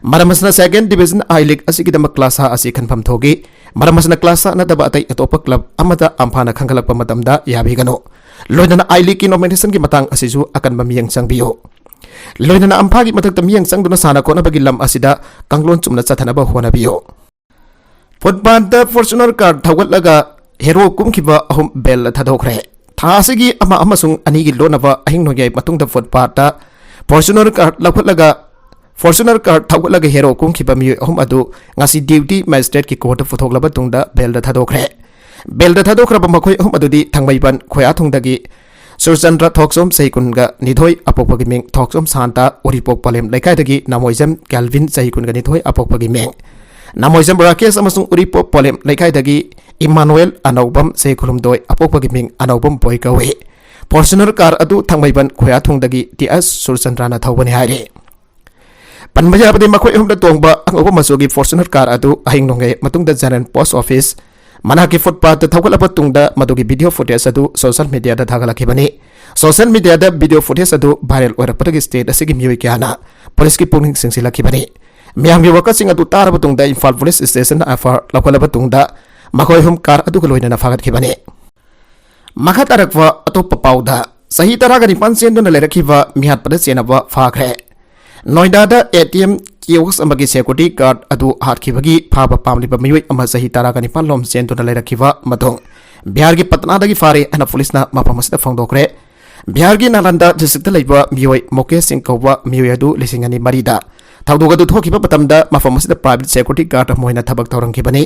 ꯃꯔꯝ ꯑꯁꯤꯅ, ꯁꯦꯀꯦꯟ ꯗꯤꯕꯤꯖꯟ ꯑꯥꯏ ꯂꯤꯒ ꯑꯁꯤꯒꯤꯗꯃꯛ ꯀ꯭ꯂꯥꯁꯥ ꯑꯁꯤ ꯈꯟꯐꯝ ꯊꯣꯛꯏ꯫ ꯃꯔꯝ ꯑꯁꯤꯅ, ꯀ꯭ꯂꯥꯁꯥ ꯅꯠꯇꯕ ꯑꯇꯩ ꯑꯇꯣꯞꯄ ꯀ꯭ꯂꯕ ꯑꯃꯗ ꯑꯝꯐꯥꯅ ꯈꯟꯒꯠꯂꯛꯄ ꯃꯇꯝꯗ ꯌꯥꯕꯤꯒꯅꯨ꯫ ꯂꯣꯏꯅꯅ ꯑꯥꯏ ꯂꯤꯒꯀꯤ ꯅꯣꯃꯤꯅꯦꯁꯟꯒꯤ ꯃꯇꯥꯡ ꯑꯁꯤꯁꯨ ꯑꯀꯟꯕ ꯃꯤꯠꯌꯦꯡ ꯆꯪꯕꯤꯌꯨ꯫ ꯂꯣꯏꯅꯅ ꯑꯝꯐꯥꯒꯤ ꯃꯊꯛꯇ ꯃꯤꯠꯌꯦꯡ ꯆꯪꯗꯨꯅ ꯁꯥꯟꯅ ꯈꯣꯠꯅꯕꯒꯤ ꯂꯝ ꯑꯁꯤꯗ ꯀꯥꯡꯂꯣꯟ ꯆꯨꯝꯅ ꯆꯠꯊꯅꯕ ꯍꯣꯠꯅꯕꯤꯌꯨ꯫ ꯐꯨꯠꯄꯥꯠꯇ ꯐꯣꯔꯆꯨꯅꯔ ꯀꯥꯔ ꯊꯧꯒꯠꯂꯒ ꯍꯦꯔꯣ ꯀꯨꯝꯈꯤꯕ ꯑꯍꯨꯝ ꯕꯦꯜꯗ ꯊꯥꯗꯣꯛꯈ꯭ꯔꯦ꯫ ꯊꯥ ꯑꯁꯤꯒꯤ ꯑꯃ ꯑꯃꯁꯨꯡ ꯑꯅꯤꯒꯤ ꯂꯣꯟꯅꯕ ꯑꯍꯤꯡ ꯅꯣꯡꯌꯥꯏ ꯃꯇꯨꯡꯗ ꯐꯨꯠꯄꯥꯠꯇ ꯐꯣꯔꯆꯨꯅꯔ ꯀꯥꯔ ꯂꯧꯈꯠꯂꯒ, ꯐꯣꯔꯆꯨꯅꯔ ꯀꯥꯔ ꯊꯧꯒꯠꯂꯒ ꯍꯦꯔꯣ ꯀꯨꯝꯈꯤꯕ ꯃꯤꯑꯣꯏ ꯑꯍꯨꯝ ꯑꯗꯨ ꯉꯁꯤ ꯗ꯭ꯌꯨꯇꯤ ꯃꯦꯖꯤꯁꯇ꯭ꯔꯦꯠꯀꯤ ꯀꯣꯔꯠꯇ ꯄꯨꯊꯣꯛꯂꯕ ꯇꯨꯡꯗ ꯕꯦꯜꯗ ꯊꯥꯗꯣꯛꯈ꯭ꯔꯦ꯫ ꯕꯦꯜꯗ ꯊꯥꯗꯣꯛꯈ꯭ꯔꯕ ꯃꯈꯣꯏ ꯑꯍꯨꯝ ꯑꯗꯨꯗꯤ ꯊꯥꯡꯃꯩꯕꯟ ꯈꯣꯌꯥꯊꯣꯡꯗꯒꯤ ꯁꯨꯔꯆꯟꯗ꯭ꯔ ꯊꯣꯛꯆꯣꯝ, ꯆꯍꯤ ꯀꯨꯟꯒ ꯅꯤꯊꯣꯏ, ꯑꯄꯣꯛꯄꯒꯤ ꯃꯤꯡ ꯊꯣꯛꯆꯣꯝ ꯁꯥꯟꯇ, ꯎꯔꯤꯄꯣꯛ ꯄꯂꯦꯝ ꯂꯩꯀꯥꯏꯗꯒꯤ ꯅꯃꯣꯏꯖꯝ ꯀꯦꯜꯚꯤꯟ, ꯆꯍꯤ ꯀꯨꯟꯒ ꯅꯤꯊꯣꯏ, ꯑꯄꯣꯛꯄꯒꯤ ꯃꯤꯡ ꯅꯃꯣꯏꯖꯝ ꯔꯥꯀꯦꯁ, ꯑꯃꯁꯨꯡ ꯎꯔꯤꯄꯣꯛ ꯄꯂꯦꯝ ꯂꯩꯀꯥꯏꯗꯒꯤ ꯏꯃꯥꯅꯨꯑꯦꯜ ꯑꯅꯧꯕꯝ, ꯆꯍꯤ ꯀꯨꯟꯍꯨꯝꯗꯣꯏ, ꯑꯄꯣꯛꯄꯒꯤ ꯃꯤꯡ ꯑꯅꯧꯕꯝ ꯕꯣꯏ ꯀꯧꯏ꯫ ꯐꯣꯔꯆꯨꯅꯔ ꯀꯥꯔ ꯑꯗꯨ ꯊꯥꯡꯃꯩꯕꯟ ꯈꯣꯌꯥꯊꯣꯡꯗꯒꯤ ꯇꯤ ꯑꯦꯁ ꯁꯨꯔꯆꯟꯗ꯭ꯔꯅ ꯊꯧꯕꯅꯤ ꯍꯥꯏꯔꯤ꯫ ꯄꯟꯕ ꯌꯥꯕꯗꯤ, ꯃꯈꯣꯏ ꯑꯍꯨꯝꯗ ꯇꯣꯡꯕ ꯑꯉꯧꯕ ꯃꯆꯨꯒꯤ ꯐꯣꯔꯆꯨꯅꯔ ꯀꯥꯔ ꯑꯗꯨ ꯑꯍꯤꯡ ꯅꯣꯡꯌꯥꯏ ꯃꯇꯨꯡꯗ ꯖꯦꯅꯔꯦꯜ ꯄꯣꯁ ꯑꯣꯐꯤꯁ ꯃꯅꯥꯛꯀꯤ ꯐꯨꯠꯄꯥꯠꯇ ꯊꯧꯒꯠꯂꯕ ꯇꯨꯡꯗ ꯃꯗꯨꯒꯤ ꯚꯤꯗꯤꯑꯣ ꯐꯨꯇꯦꯖ ꯑꯗꯨ ꯁꯣꯁꯤꯌꯦꯜ ꯃꯤꯗꯤꯌꯥꯗ ꯊꯥꯒꯠꯂꯛꯈꯤꯕꯅꯤ꯫ ꯁꯣꯁꯤꯌꯦꯜ ꯃꯤꯗꯤꯌꯥꯗ ꯚꯤꯗꯤꯑꯣ ꯐꯨꯇꯦꯖ ꯑꯗꯨ ꯚꯥꯏꯔꯦꯜ ꯑꯣꯏꯔꯛꯄꯗꯒꯤ ꯁ꯭ꯇꯦꯠ ꯑꯁꯤꯒꯤ ꯃꯤꯑꯣꯏ ꯀꯌꯥꯅ ꯄꯨꯂꯤꯁꯀꯤ ꯄꯨꯛꯅꯤꯡ ꯆꯤꯡꯁꯤꯜꯂꯛꯈꯤꯕꯅꯤ꯫ ꯃꯤꯌꯥꯝꯒꯤ ꯋꯥꯀꯠꯁꯤꯡ ꯑꯗꯨ ꯇꯥꯔꯕ ꯇꯨꯡꯗ ꯏꯝꯐꯥꯜ ꯄꯨꯂꯤꯁ ꯁ꯭ꯇꯦꯁꯟꯅ ꯑꯦꯐ ꯑꯥꯏ ꯑꯥꯔ ꯂꯧꯈꯠꯂꯕ ꯇꯨꯡꯗ ꯃꯈꯣꯏ ꯑꯍꯨꯝ ꯀꯥꯔ ꯑꯗꯨꯒ ꯂꯣꯏꯅꯅ ꯐꯥꯒꯠꯈꯤꯕꯅꯤ꯫ ꯃꯈꯥ ꯇꯥꯔꯛꯄ ꯑꯇꯣꯞꯄ ꯄꯥꯎꯗ, ꯆꯍꯤ ꯇꯔꯥꯒ ꯅꯤꯄꯥꯟ ꯆꯦꯟꯗꯨꯅ ꯂꯩꯔꯛꯈꯤꯕ ꯃꯤꯍꯥꯠꯄꯗ ꯆꯦꯟꯅꯕ ꯐꯥꯈ꯭ꯔꯦ꯫ ꯅꯣꯏꯗꯥꯗ ꯑꯦ ꯇꯤ ꯑꯦꯝ ꯀꯤꯑꯣꯁ ꯑꯃꯒꯤ ꯁꯦꯀ꯭ꯌꯨꯔꯤꯇꯤ ꯒꯥꯔꯗ ꯑꯗꯨ ꯍꯥꯠꯈꯤꯕꯒꯤ ꯐꯥꯕ ꯄꯥꯝꯂꯤꯕ ꯃꯤꯑꯣꯏ ꯑꯃ ꯆꯍꯤ ꯇꯔꯥꯒ ꯅꯤꯄꯥꯟ ꯂꯣꯝ ꯆꯦꯟꯗꯨꯅ ꯂꯩꯔꯛꯈꯤꯕ ꯃꯇꯨꯡ ꯕꯤꯍꯥꯔꯒꯤ ꯄꯠꯅꯥꯗꯒꯤ ꯐꯥꯔꯦ ꯍꯥꯏꯅ ꯄꯨꯂꯤꯁꯅ ꯃꯐꯝ ꯑꯁꯤꯗ ꯐꯣꯡꯗꯣꯛꯈ꯭ꯔꯦ꯫ ꯕꯤꯍꯥꯔꯒꯤ ꯅꯥꯂꯟꯗ ꯗꯤꯁꯇ꯭ꯔꯤꯛꯇ ꯂꯩꯕ ꯃꯤꯑꯣꯏ ꯃꯨꯀꯦꯁ ꯁꯤꯡ ꯀꯧꯕ ꯃꯤꯑꯣꯏ ꯑꯗꯨ ꯂꯤꯁꯤꯡ ꯑꯅꯤ ꯃꯔꯤꯗ ꯊꯧꯗꯣꯛ ꯑꯗꯨ ꯊꯣꯛꯈꯤꯕ ꯃꯇꯝꯗ ꯃꯐꯝ ꯑꯁꯤꯗ ꯄ꯭ꯔꯥꯏꯚꯦꯠ ꯁꯦꯀ꯭ꯌꯨꯔꯤꯇꯤ ꯒꯥꯔꯗ ꯑꯃ ꯑꯣꯏꯅ ꯊꯕꯛ ꯇꯧꯔꯝꯈꯤꯕꯅꯤ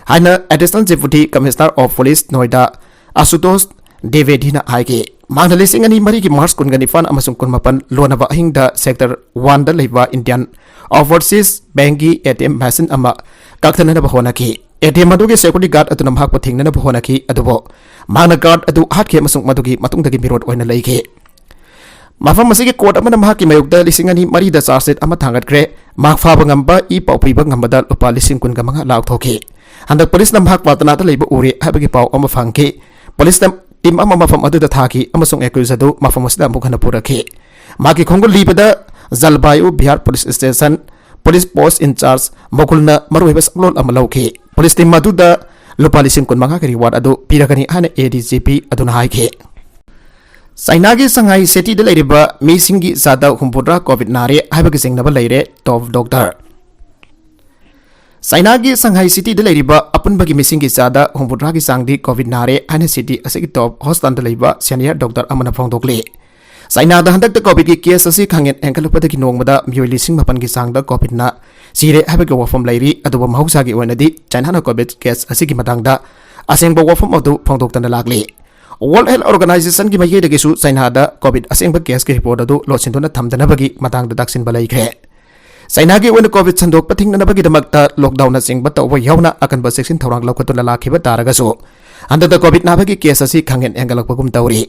ꯍꯥꯏꯅ ꯑꯦꯗꯤꯁꯅꯦꯜ ꯗꯦꯄꯨꯇꯤ ꯀꯃꯤꯁꯅꯔ ꯑꯣꯐ ꯄꯨꯂꯤꯁ ꯅꯣꯏꯗꯥ ꯑꯁꯨꯇꯣꯁ ꯗ꯭ꯋꯤꯕꯦꯗꯤꯅ ꯍꯥꯏꯈꯤ꯫ ꯃꯍꯥꯛꯅ ꯂꯤꯁꯤꯡ ꯑꯅꯤ ꯃꯔꯤꯒꯤ ꯃꯥꯔꯆ ꯀꯨꯟꯒ ꯅꯤꯄꯥꯟ ꯑꯃꯁꯨꯡ ꯀꯨꯟꯃꯥꯄꯟ ꯂꯣꯟꯅꯕ ꯑꯍꯤꯡꯗ ꯁꯦꯛꯇꯔ ꯋꯥꯟꯗ ꯂꯩꯕ ꯏꯟꯗꯤꯌꯥꯟ ꯑꯣꯚꯔꯁꯤꯁ ꯕꯦꯡꯛꯀꯤ ꯑꯦ ꯇꯤ ꯑꯦꯝ ꯃꯦꯁꯤꯟ ꯑꯃ ꯀꯛꯊꯠꯅꯅꯕ ꯍꯣꯠꯅꯈꯤ꯫ ꯑꯦ ꯇꯤ ꯑꯦꯝ ꯑꯗꯨꯒꯤ ꯁꯦꯀ꯭ꯌꯨꯔꯤꯇꯤ ꯒꯥꯔꯗ ꯑꯗꯨꯅ ꯃꯍꯥꯛꯄꯨ ꯊꯤꯡꯅꯅꯕ ꯍꯣꯠꯅꯈꯤ, ꯑꯗꯨꯕꯨ ꯃꯍꯥꯛꯅ ꯒꯥꯔꯗ ꯑꯗꯨ ꯍꯥꯠꯈꯤ ꯑꯃꯁꯨꯡ ꯃꯗꯨꯒꯤ ꯃꯇꯨꯡꯗꯒꯤ ꯃꯤꯔꯣꯠ ꯑꯣꯏꯅ ꯂꯩꯈꯤ꯫ ꯃꯐꯝ ꯑꯁꯤꯒꯤ ꯀꯣꯔꯠ ꯑꯃꯅ ꯃꯍꯥꯛꯀꯤ ꯃꯥꯌꯣꯛꯇ ꯂꯤꯁꯤꯡ ꯑꯅꯤ ꯃꯔꯤꯗ ꯆꯥꯔꯖ ꯁꯤꯠ ꯑꯃ ꯊꯥꯡꯒꯠꯈ꯭ꯔꯦ꯫ ꯃꯍꯥꯛ ꯐꯥꯕ ꯉꯝꯕ ꯏ ꯄꯥꯎ ꯄꯤꯕ ꯉꯝꯕꯗ ꯂꯨꯄꯥ ꯂꯤꯁꯤꯡ ꯀꯨꯟꯒ ꯃꯉꯥ ꯂꯥꯎꯊꯣꯛꯈꯤ꯫ ꯍꯟꯗꯛ ꯄꯨꯂꯤꯁꯅ ꯃꯍꯥꯛ ꯄꯥꯇꯅꯥꯗ ꯂꯩꯕ ꯎꯔꯦ ꯍꯥꯏꯕꯒꯤ ꯄꯥꯎ ꯑꯃ ꯐꯪꯈꯤ꯫ ꯄꯨꯂꯤꯁꯅ ꯇꯤꯝ ꯑꯃ ꯃꯐꯝ ꯑꯗꯨꯗ ꯊꯥꯈꯤ ꯑꯃꯁꯨꯡ ꯑꯦꯀ꯭ꯌꯨꯖ ꯑꯗꯨ ꯃꯐꯝ ꯑꯁꯤꯗ ꯑꯃꯨꯛ ꯍꯟꯅ ꯄꯨꯔꯛꯈꯤ꯫ ꯃꯍꯥꯛꯀꯤ ꯈꯣꯡꯒꯨꯜ ꯂꯤꯕꯗ ꯖꯜꯕꯥꯌꯨ ꯕꯤꯍꯥꯔ ꯄꯨꯂꯤꯁ ꯁ꯭ꯇꯦꯁꯟ ꯄꯨꯂꯤꯁ ꯄꯣꯁ ꯏꯟꯆꯥꯔꯖ ꯃꯨꯀꯨꯜꯅ ꯃꯔꯨꯑꯣꯏꯕ ꯁꯛꯂꯣꯟ ꯑꯃ ꯂꯧꯈꯤ꯫ ꯄꯨꯂꯤꯁ ꯇꯤꯝ ꯑꯗꯨꯗ ꯂꯨꯄꯥ ꯂꯤꯁꯤꯡ ꯀꯨꯟꯃꯉꯥꯒꯤ ꯔꯤꯋꯥꯔꯗ ꯑꯗꯨ ꯄꯤꯔꯒꯅꯤ ꯍꯥꯏꯅ ꯑꯦ ꯗꯤ ꯖꯤ ꯄꯤ ꯑꯗꯨꯅ ꯍꯥꯏꯈꯤ꯫ ꯆꯥꯏꯅꯥꯒꯤ ꯁꯪꯍꯥꯏ ꯁꯤꯇꯤꯗ ꯂꯩꯔꯤꯕ ꯃꯤꯁꯤꯡꯒꯤ ꯆꯥꯗ ꯍꯨꯝꯐꯨꯇꯔꯥ ꯀꯣꯚꯤꯗ ꯅꯥꯔꯦ ꯍꯥꯏꯕꯒꯤ ꯆꯤꯡꯅꯕ ꯂꯩꯔꯦ, ꯇꯣꯞ ꯗꯣꯛꯇꯔ꯫ ꯆꯥꯏꯅꯥꯒꯤ ꯁꯪꯍꯥꯏ ꯁꯤꯇꯤꯗ ꯂꯩꯔꯤꯕ ꯑꯄꯨꯟꯕꯒꯤ ꯃꯤꯁꯤꯡꯒꯤ ꯆꯥꯗ ꯍꯨꯝꯐꯨꯇꯔꯥꯒꯤ ꯆꯥꯡꯗꯤ ꯀꯣꯚꯤꯗ ꯅꯥꯔꯦ ꯍꯥꯏꯅ ꯁꯤꯇꯤ ꯑꯁꯤꯒꯤ ꯇꯣꯞ ꯍꯣꯁꯄꯤꯇꯥꯜꯗ ꯂꯩꯕ ꯁꯦꯅꯤꯌꯔ ꯗꯣꯛꯇꯔ ꯑꯃꯅ ꯐꯣꯡꯗꯣꯛꯂꯤ꯫ ꯆꯥꯏꯅꯥꯗ ꯍꯟꯗꯛꯇ ꯀꯣꯚꯤꯗꯀꯤ ꯀꯦꯁ ꯑꯁꯤ ꯈꯪꯍꯦꯟ ꯍꯦꯟꯒꯠꯂꯛꯄꯗꯒꯤ ꯅꯣꯡꯃꯗ ꯃꯤꯑꯣꯏ ꯂꯤꯁꯤꯡ ꯃꯥꯄꯟꯒꯤ ꯆꯥꯡꯗ ꯀꯣꯚꯤꯗꯅ ꯁꯤꯔꯦ ꯍꯥꯏꯕꯒꯤ ꯋꯥꯐꯝ ꯂꯩꯔꯤ, ꯑꯗꯨꯕꯨ ꯃꯍꯧꯁꯥꯒꯤ ꯑꯣꯏꯅꯗꯤ ꯆꯥꯏꯅꯥꯅ ꯀꯣꯚꯤꯗ ꯀꯦꯁ ꯑꯁꯤꯒꯤ ꯃꯇꯥꯡꯗ ꯑꯁꯦꯡꯕ ꯋꯥꯐꯝ ꯑꯗꯨ ꯐꯣꯡꯗꯣꯛꯇꯅ ꯂꯥꯛꯂꯤ꯫ ꯋꯥꯔꯜꯗ ꯍꯦꯜꯊ ꯑꯣꯔꯒꯅꯥꯏꯖꯦꯁꯟꯒꯤ ꯃꯥꯏꯀꯩꯗꯒꯤꯁꯨ ꯆꯥꯏꯅꯥꯗ ꯀꯣꯚꯤꯗ ꯑꯁꯦꯡꯕ ꯀꯦꯁꯀꯤ ꯔꯤꯄꯣꯔꯠ ꯑꯗꯨ ꯂꯣꯠꯁꯤꯟꯗꯨꯅ ꯊꯝꯗꯅꯕꯒꯤ ꯃꯇꯥꯡꯗ ꯇꯥꯛꯁꯤꯟꯕ ꯂꯩꯈ꯭ꯔꯦ꯫ ꯆꯥꯏꯅꯥꯒꯤ ꯑꯣꯏꯅ ꯀꯣꯚꯤꯗ ꯁꯟꯗꯣꯛꯄ ꯊꯤꯡꯅꯅꯕꯒꯤꯗꯃꯛꯇ ꯂꯣꯛꯗꯥꯎꯟꯅꯆꯤꯡꯕ ꯇꯧꯕ ꯌꯥꯎꯅ ꯑꯀꯟꯕ ꯆꯦꯛꯁꯤꯟ ꯊꯧꯔꯥꯡ ꯂꯧꯈꯠꯇꯨꯅ ꯂꯥꯛꯈꯤꯕ ꯇꯥꯔꯒꯁꯨ, ꯍꯟꯗꯛꯇ ꯀꯣꯚꯤꯗ ꯅꯥꯕꯒꯤ ꯀꯦꯁ ꯑꯁꯤ ꯈꯪꯍꯦꯟ ꯍꯦꯟꯒꯠꯂꯛꯄꯒꯨꯝ ꯇꯧꯔꯤ꯫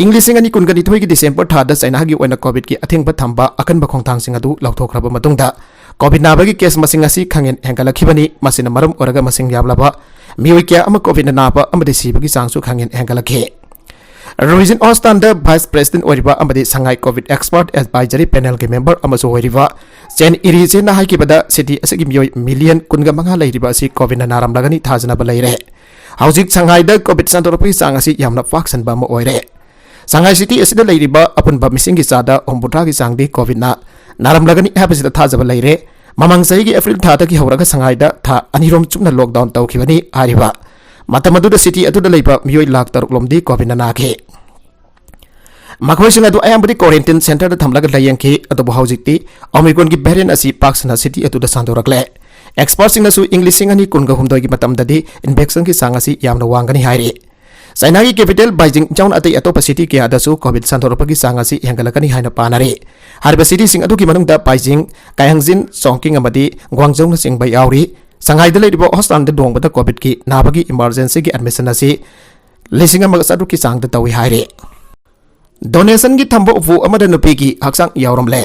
ꯏꯪ ꯂꯤꯁꯤꯡ ꯑꯅꯤ ꯀꯨꯟꯒ ꯅꯤꯊꯣꯏꯒꯤ ꯗꯤꯁꯦꯝꯕꯔ ꯊꯥꯗ ꯆꯥꯏꯅꯥꯒꯤ ꯑꯣꯏꯅ ꯀꯣꯚꯤꯗꯀꯤ ꯑꯊꯤꯡꯕ ꯊꯝꯕ ꯑꯀꯟꯕ ꯈꯣꯡꯊꯥꯡꯁꯤꯡ ꯑꯗꯨ ꯂꯧꯊꯣꯛꯈ꯭ꯔꯕ ꯃꯇꯨꯡꯗ, ꯀꯣꯚꯤꯗ ꯅꯥꯕꯒꯤ ꯀꯦꯁ ꯃꯁꯤꯡ ꯑꯁꯤ ꯈꯪꯍꯦꯟ ꯍꯦꯟꯒꯠꯂꯛꯈꯤꯕꯅꯤ꯫ ꯃꯁꯤꯅ ꯃꯔꯝ ꯑꯣꯏꯔꯒ ꯃꯁꯤꯡ ꯌꯥꯝꯂꯕ ꯃꯤꯑꯣꯏ ꯀꯌꯥ ꯑꯃ ꯀꯣꯚꯤꯗꯅ ꯅꯥꯕ ꯑꯃꯗꯤ ꯁꯤꯕꯒꯤ ꯆꯥꯡꯁꯨ ꯈꯪꯍꯦꯟ ꯍꯦꯟꯒꯠꯂꯛꯈꯤ꯫ ꯔꯨꯏꯖꯤꯟ ꯍꯣꯁꯇꯥꯟꯗ ꯚꯥꯏꯁ ꯄ꯭ꯔꯦꯁꯤꯗꯦꯟꯠ ꯑꯣꯏꯔꯤꯕ ꯑꯃꯗꯤ ꯁꯉꯥꯏ ꯀꯣꯚꯤꯗ ꯑꯦꯛꯁꯄꯔꯠ ꯑꯦꯗꯚꯥꯏꯖꯔꯤ ꯄꯦꯅꯦꯜꯒꯤ ꯃꯦꯝꯕꯔ ꯑꯃꯁꯨ ꯑꯣꯏꯔꯤꯕ ꯆꯦꯟ ꯏꯔꯤꯆꯦꯟꯅ ꯍꯥꯏꯈꯤꯕꯗ, ꯁꯤꯇꯤ ꯑꯁꯤꯒꯤ ꯃꯤꯑꯣꯏ ꯃꯤꯂꯤꯌꯟ ꯀꯨꯟꯒ ꯃꯉꯥ ꯂꯩꯔꯤꯕ ꯑꯁꯤ ꯀꯣꯚꯤꯗꯅ ꯅꯥꯔꯝꯂꯒꯅꯤ ꯊꯥꯖꯅꯕ ꯂꯩꯔꯦ꯫ ꯍꯧꯖꯤꯛ ꯁꯉꯥꯏꯗ ꯀꯣꯚꯤꯗ ꯁꯟꯗꯣꯔꯛꯄꯒꯤ ꯆꯥꯡ ꯑꯁꯤ ꯌꯥꯝꯅ ꯄꯥꯛ ꯁꯟꯕ ꯑꯃ ꯑꯣꯏꯔꯦ꯫ ꯁꯉꯥꯏ ꯁꯤꯇꯤ ꯑꯁꯤꯗ ꯂꯩꯔꯤꯕ ꯑꯄꯨꯟꯕ ꯃꯤꯁꯤꯡꯒꯤ ꯆꯥꯗ ꯍꯨꯝꯐꯨꯇꯔꯥꯒꯤ ꯆꯥꯡꯗꯤ ꯀꯣꯚꯤꯗꯅ ꯅꯥꯔꯝꯂꯒꯅꯤ ꯍꯥꯏꯕꯁꯤꯗ ꯊꯥꯖꯕ ꯂꯩꯔꯦ꯫ ꯃꯃꯥꯡ ꯆꯍꯤꯒꯤ ꯑꯦꯄ꯭ꯔꯤꯜ ꯊꯥꯗꯒꯤ ꯍꯧꯔꯒ ꯁꯉꯥꯏꯗ ꯊꯥ ꯑꯅꯤꯔꯣꯝ ꯆꯨꯞꯅ ꯂꯣꯛꯗꯥꯎꯟ ꯇꯧꯈꯤꯕꯅꯤ ꯍꯥꯏꯔꯤꯕ ꯃꯇꯝ ꯑꯗꯨꯗ ꯁꯤꯇꯤ ꯑꯗꯨꯗ ꯂꯩꯕ ꯃꯤꯑꯣꯏ ꯂꯥꯈ ꯇꯔꯨꯛ ꯂꯣꯝꯗꯤ ꯀꯣꯚꯤꯗꯅ ꯅꯥꯈꯤ꯫ ꯃꯈꯣꯏꯁꯤꯡ ꯑꯗꯨ ꯑꯌꯥꯝꯕꯗꯤ ꯀ꯭ꯋꯥꯔꯦꯟꯇꯤꯟ ꯁꯦꯟꯇꯔꯗ ꯊꯝꯂꯒ ꯂꯥꯌꯦꯡꯈꯤ꯫ ꯑꯗꯨꯕꯨ ꯍꯧꯖꯤꯛꯇꯤ ꯑꯣꯃꯤꯀ꯭ꯔꯣꯟꯒꯤ ꯚꯦꯔꯤꯌꯦꯟ ꯑꯁꯤ ꯄꯥꯛ ꯁꯟꯅ ꯁꯤꯇꯤ ꯑꯗꯨꯗ ꯁꯟꯗꯣꯔꯛꯂꯦ꯫ ꯑꯦꯛꯁꯄꯔꯠꯁꯤꯡꯅꯁꯨ ꯏꯪ ꯂꯤꯁꯤꯡ ꯑꯅꯤ ꯀꯨꯟꯒ ꯍꯨꯝꯗꯣꯏꯒꯤ ꯃꯇꯝꯗꯗꯤ ꯏꯟꯐꯦꯛꯁꯟꯒꯤ ꯆꯥꯡ ꯑꯁꯤ ꯌꯥꯝꯅ ꯋꯥꯡꯒꯅꯤ ꯍꯥꯏꯔꯤ꯫ ꯆꯥꯏꯅꯥꯒꯤ ꯀꯦꯄꯤꯇꯦꯜ ꯕꯥꯏꯖꯤꯡ ꯌꯥꯎꯅ ꯑꯇꯩ ꯑꯇꯣꯞꯄ ꯁꯤꯇꯤ ꯀꯌꯥꯗꯁꯨ ꯀꯣꯚꯤꯗ ꯁꯟꯗꯣꯔꯛꯄꯒꯤ ꯆꯥꯡ ꯑꯁꯤ ꯍꯦꯟꯒꯠꯂꯛꯀꯅꯤ ꯍꯥꯏꯅ ꯄꯥꯅꯔꯤ꯫ ꯍꯥꯏꯔꯤꯕ ꯁꯤꯇꯤꯁꯤꯡ ꯑꯗꯨꯒꯤ ꯃꯅꯨꯡꯗ ꯕꯥꯏꯖꯤꯡ, ꯀꯥꯏꯍꯪꯖꯤꯟ, ꯆꯣꯡꯀꯤꯡ ꯑꯃꯗꯤ ꯒ꯭ꯋꯥꯡꯖꯧꯅꯆꯤꯡꯕ ꯌꯥꯎꯔꯤ꯫ ꯁꯉꯥꯏꯗ ꯂꯩꯔꯤꯕ ꯍꯣꯁꯄꯤꯇꯥꯜꯗ ꯅꯣꯡꯃꯗ ꯀꯣꯚꯤꯗꯀꯤ ꯅꯥꯕꯒꯤ ꯏꯃꯔꯖꯦꯟꯁꯤꯒꯤ ꯑꯦꯗꯃꯤꯁꯟ ꯑꯁꯤ ꯂꯤꯁꯤꯡ ꯑꯃꯒ ꯆꯥꯇ꯭ꯔꯨꯛꯀꯤ ꯆꯥꯡꯗ ꯇꯧꯏ ꯍꯥꯏꯔꯤ꯫ ꯗꯣꯅꯦꯁꯟꯒꯤ ꯊꯝꯕ ꯎꯄꯨ ꯑꯃꯗ ꯅꯨꯄꯤꯒꯤ ꯍꯛꯆꯥꯡ ꯌꯥꯎꯔꯝꯂꯦ꯫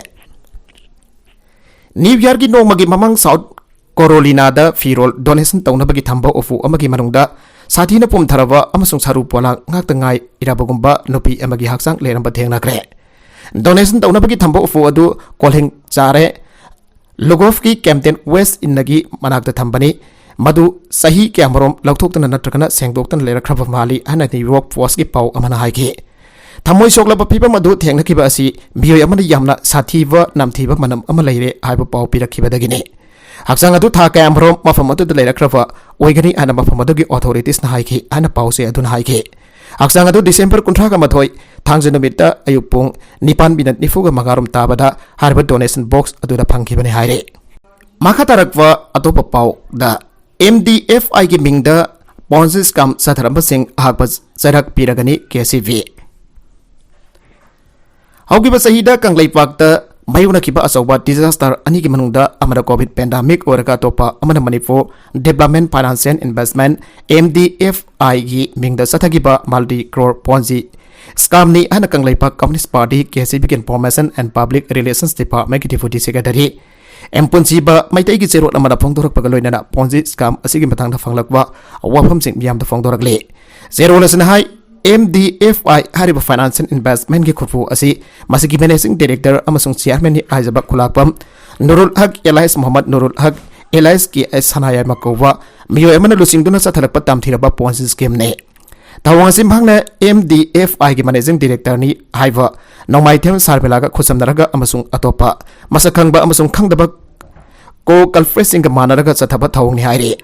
ꯅ꯭ꯌꯨ ꯌꯔꯒꯤ ꯅꯣꯡꯃꯒꯤ ꯃꯃꯥꯡ ꯁꯥꯎꯠ ꯀꯣꯔꯣꯂꯤꯅꯥꯗ ꯐꯤꯔꯣꯜ ꯗꯣꯅꯦꯁꯟ ꯇꯧꯅꯕꯒꯤ ꯊꯝꯕ ꯎꯄꯨ ꯑꯃꯒꯤ ꯃꯅꯨꯡꯗ ꯁꯥꯊꯤꯅ ꯄꯨꯝꯊꯔꯕ ꯑꯃꯁꯨꯡ ꯁꯔꯨ ꯄꯣꯂꯥꯡ ꯉꯥꯛꯇ ꯉꯥꯏꯔꯕꯒꯨꯝꯕ ꯅꯨꯄꯤ ꯑꯃꯒꯤ ꯍꯛꯆꯥꯡ ꯂꯩꯔꯝꯕ ꯊꯦꯡꯅꯈ꯭ꯔꯦ꯫ ꯗꯣꯅꯦꯁꯟ ꯇꯧꯅꯕꯒꯤ ꯊꯝꯕ ꯎꯄꯨ ꯑꯗꯨ ꯀꯣꯜꯍꯤꯡ ꯆꯥꯔꯦ ꯂꯨꯒꯣꯐꯀꯤ ꯀꯦꯝꯗꯦꯟ ꯋꯦꯁ ꯏꯟꯅꯒꯤ ꯃꯅꯥꯛꯇ ꯊꯝꯕꯅꯤ꯫ ꯃꯗꯨ ꯆꯍꯤ ꯀꯌꯥꯃꯔꯣꯝ ꯂꯧꯊꯣꯛꯇꯅ ꯅꯠꯇ꯭ꯔꯒꯅ ꯁꯦꯡꯗꯣꯛꯇꯅ ꯂꯩꯔꯛꯈ꯭ꯔꯕ ꯃꯥꯜꯂꯤ ꯍꯥꯏꯅ ꯅ꯭ꯌꯨ ꯌꯣꯔꯛ ꯄꯣꯁꯀꯤ ꯄꯥꯎ ꯑꯃꯅ ꯍꯥꯏꯈꯤ꯫ ꯊꯃꯣꯏ ꯁꯣꯛꯂꯕ ꯐꯤꯕꯝ ꯑꯗꯨ ꯊꯦꯡꯅꯈꯤꯕ ꯑꯁꯤ ꯃꯤꯑꯣꯏ ꯑꯃꯅ ꯌꯥꯝꯅ ꯁꯥꯊꯤꯕ ꯅꯝꯊꯤꯕ ꯃꯅꯝ ꯑꯃ ꯂꯩꯔꯦ ꯍꯥꯏꯕ ꯄꯥꯎ ꯄꯤꯔꯛꯈꯤꯕꯗꯒꯤꯅꯤ꯫ ꯍꯛꯆꯥꯡ ꯑꯗꯨ ꯊꯥ ꯀꯌꯥꯃꯔꯣꯝ ꯃꯐꯝ ꯑꯗꯨꯗ ꯂꯩꯔꯛꯈ꯭ꯔꯕ ꯑꯣꯏꯒꯅꯤ ꯍꯥꯏꯅ ꯃꯐꯝ ꯑꯗꯨꯒꯤ ꯑꯣꯊꯣꯔꯤꯇꯤꯁꯅ ꯍꯥꯏꯈꯤ ꯍꯥꯏꯅ ꯄꯥꯎꯆꯦ ꯑꯗꯨꯅ ꯍꯥꯏꯈꯤ꯫ ꯍꯛꯆꯥꯡ ꯑꯗꯨ ꯗꯤꯁꯦꯝꯕꯔ ꯀꯨꯟꯊ꯭ꯔꯥꯒ ꯃꯥꯊꯣꯏ, ꯊꯥꯡꯖ ꯅꯨꯃꯤꯠꯇ ꯑꯌꯨꯛ ꯄꯨꯡ ꯅꯤꯄꯥꯟ ꯃꯤꯅꯠ ꯅꯤꯐꯨꯒ ꯃꯉꯥꯔꯣꯝ ꯇꯥꯕꯗ ꯍꯥꯏꯔꯤꯕ ꯗꯣꯅꯦꯁꯟ ꯕꯣꯛꯁ ꯑꯗꯨꯗ ꯐꯪꯈꯤꯕꯅꯤ ꯍꯥꯏꯔꯤ꯫ ꯃꯈꯥ ꯇꯥꯔꯛꯄ ꯑꯇꯣꯞꯄ ꯄꯥꯎꯗ, ꯑꯦꯝ ꯗꯤ ꯑꯦꯐ ꯑꯥꯏꯒꯤ ꯃꯤꯡꯗ ꯄꯣꯟꯖꯤ ꯁ꯭ꯀꯥꯝ ꯆꯠꯊꯔꯝꯕꯁꯤꯡ ꯑꯍꯥꯛꯄ ꯆꯩꯔꯥꯛ ꯄꯤꯔꯒꯅꯤ ꯀꯦ ꯁꯤ ꯚꯤ꯫ ꯍꯧꯈꯤꯕ ꯆꯍꯤꯗ ꯀꯪꯂꯩꯄꯥꯛꯇ ꯃꯥꯌꯣꯛꯅꯈꯤꯕ ꯑꯆꯧꯕ disaster ꯑꯅꯤꯒꯤ ꯃꯅꯨꯡꯗ ꯑꯃꯅ COVID pandemic ꯑꯣꯏꯔꯒ ꯑꯇꯣꯞꯄ ꯑꯃꯅ Manipur Development Finance and Investment, M D F I ꯒꯤ ꯃꯤꯡꯗ ꯆꯠꯊꯈꯤꯕ multi crore Ponzi scam ꯅꯤ ꯍꯥꯏꯅ Kangleipak Communist Party, K C P ꯒꯤ Information and Public Relations Department ꯀꯤ Deputy Secretary M ꯄꯨꯟꯁꯤꯕ ꯃꯩꯇꯩꯒꯤ ꯆꯦꯔꯣꯜ ꯑꯃꯅ ꯐꯣꯡꯗꯣꯔꯛꯄꯒ ꯂꯣꯏꯅꯅ Ponzi scam ꯑꯁꯤꯒꯤ ꯃꯇꯥꯡꯗ ꯐꯪꯂꯛꯄ ꯋꯥꯐꯝꯁꯤꯡ ꯃꯤꯌꯥꯝꯗ ꯐꯣꯡꯗꯣꯔꯛꯂꯤ꯫ ꯆꯦꯔꯣꯜ ꯑꯁꯤꯅ ꯍꯥꯏ, M D F I ꯍꯥꯏꯔꯤꯕ financial investment ꯀꯤ ꯈꯨꯠꯄꯨ ꯑꯁꯤ ꯃꯁꯤꯒꯤ managing director ꯑꯃꯁꯨꯡ chairman ꯅꯤ ꯍꯥꯏꯖꯕ ꯈꯨꯂꯥꯛꯄꯝ ꯅꯨꯔꯨꯜ ꯍꯛ alias ꯃꯣꯍꯝꯃꯗ ꯅꯨꯔꯨꯜ ꯍꯛ alias K S ꯁꯅꯥꯌꯥꯏꯃ ꯀꯧꯕ ꯃꯤꯑꯣꯏ ꯑꯃꯅ ꯂꯨꯆꯤꯡꯗꯨꯅ ꯆꯠꯊꯔꯛꯄ ꯇꯝꯊꯤꯔꯕ Ponzi scheme ꯅꯤ꯫ ꯊꯧꯑꯣꯡ ꯑꯁꯤ ꯃꯍꯥꯛꯅ M D F I ꯒꯤ managing director ꯅꯤ ꯍꯥꯏꯕ ꯅꯣꯡꯃꯥꯏꯊꯦꯝ ꯁꯥꯔꯃꯤꯂꯥꯒ ꯈꯨꯠꯁꯝꯅꯔꯒ ꯑꯃꯁꯨꯡ ꯑꯇꯣꯞꯄ ꯃꯁꯛ ꯈꯪꯕ ꯑꯃꯁꯨꯡ ꯈꯪꯗꯕ co-culprit ꯁꯤꯡꯒ ꯃꯥꯟꯅꯔꯒ ꯆꯠꯊꯕ ꯊꯧꯑꯣꯡꯅꯤ ꯍꯥꯏꯔꯤ꯫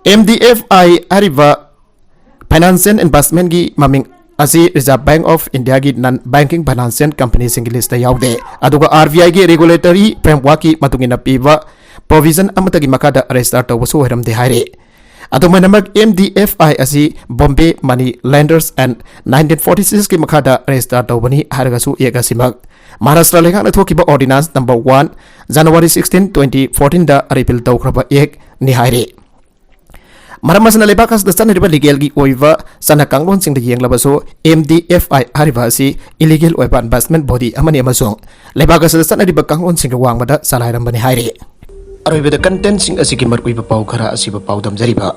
M D F I ꯍꯥꯏꯔꯤꯕ financial investment ꯀꯤ ꯃꯃꯤꯡ ꯑꯁꯤ Reserve Bank of India ꯒꯤ non banking financial company ꯁꯤꯡꯒꯤ list ꯇ ꯌꯥꯎꯗꯦ, ꯑꯗꯨꯒ R B I ꯒꯤ regulatory framework ꯀꯤ ꯃꯇꯨꯡ ꯏꯟꯅ ꯄꯤꯕ provision ꯑꯃꯠꯇꯒꯤ ꯃꯈꯥꯗ register ꯇꯧꯕꯁꯨ ꯑꯣꯏꯔꯝꯗꯦ ꯍꯥꯏꯔꯤ꯫ ꯑꯗꯨꯝ ꯑꯣꯏꯅꯃꯛ, M D F I ꯑꯁꯤ Bombay Money Lenders Act nineteen forty six ꯀꯤ ꯃꯈꯥꯗ register ꯇꯧꯕꯅꯤ ꯍꯥꯏꯔꯒꯁꯨ, Act ꯑꯁꯤꯃꯛ ꯃꯍꯥꯔꯥꯁꯇ꯭ꯔ ꯂꯩꯉꯥꯛꯅ ꯊꯣꯛꯈꯤꯕ Ordinance number one, January sixteen, twenty fourteen ꯗ repeal ꯇꯧꯈ꯭ꯔꯕ Act ꯅꯤ ꯍꯥꯏꯔꯤ꯫ ꯃꯔꯝ ꯑꯁꯤꯅ, ꯂꯩꯕꯥꯛ ꯑꯁꯤꯗ ꯆꯠꯅꯔꯤꯕ legal ꯒꯤ ꯑꯣꯏꯕ ꯆꯠꯅ ꯀꯥꯡꯂꯣꯟꯁꯤꯡꯗ ꯌꯦꯡꯂꯕꯁꯨ, M D F I ꯍꯥꯏꯔꯤꯕ ꯑꯁꯤ illegal ꯑꯣꯏꯕ investment body ꯑꯃꯅꯤ ꯑꯃꯁꯨꯡ ꯂꯩꯕꯥꯛ ꯑꯁꯤꯗ ꯆꯠꯅꯔꯤꯕ ꯀꯥꯡꯂꯣꯟꯁꯤꯡꯒ ꯋꯥꯡꯃꯗ ꯆꯂꯥꯏꯔꯝꯕꯅꯤ ꯍꯥꯏꯔꯤ꯫ ꯑꯔꯣꯏꯕꯗ content ꯁꯤꯡ ꯑꯁꯤꯒꯤ ꯃꯔꯨꯑꯣꯏꯕ ꯄꯥꯎ ꯈꯔ ꯑꯁꯤꯕꯨ ꯄꯥꯎꯗꯝꯖꯔꯤꯕ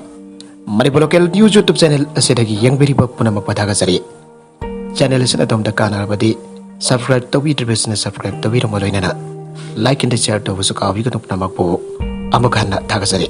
Manipur Local News YouTube channel ꯑꯁꯤꯗꯒꯤ ꯌꯦꯡꯕꯤꯔꯤꯕ ꯄꯨꯝꯅꯃꯛꯄꯨ ꯊꯥꯒꯠꯆꯔꯤ꯫ Channel ꯑꯁꯤꯅ ꯑꯗꯣꯝꯗ ꯀꯥꯟꯅꯔꯕꯗꯤ subscribe ꯇꯧꯕꯤꯗ꯭ꯔꯤꯕꯁꯤꯡꯅ subscribe ꯇꯧꯕꯤꯔꯝꯕ ꯂꯣꯏꯅꯅ like and share ꯇꯧꯕꯁꯨ ꯀꯥꯎꯕꯤꯒꯅꯨ꯫ ꯄꯨꯝꯅꯃꯛꯄꯨ ꯑꯃꯨꯛ ꯍꯟꯅ ꯊꯥꯒꯠꯆꯔꯤ꯫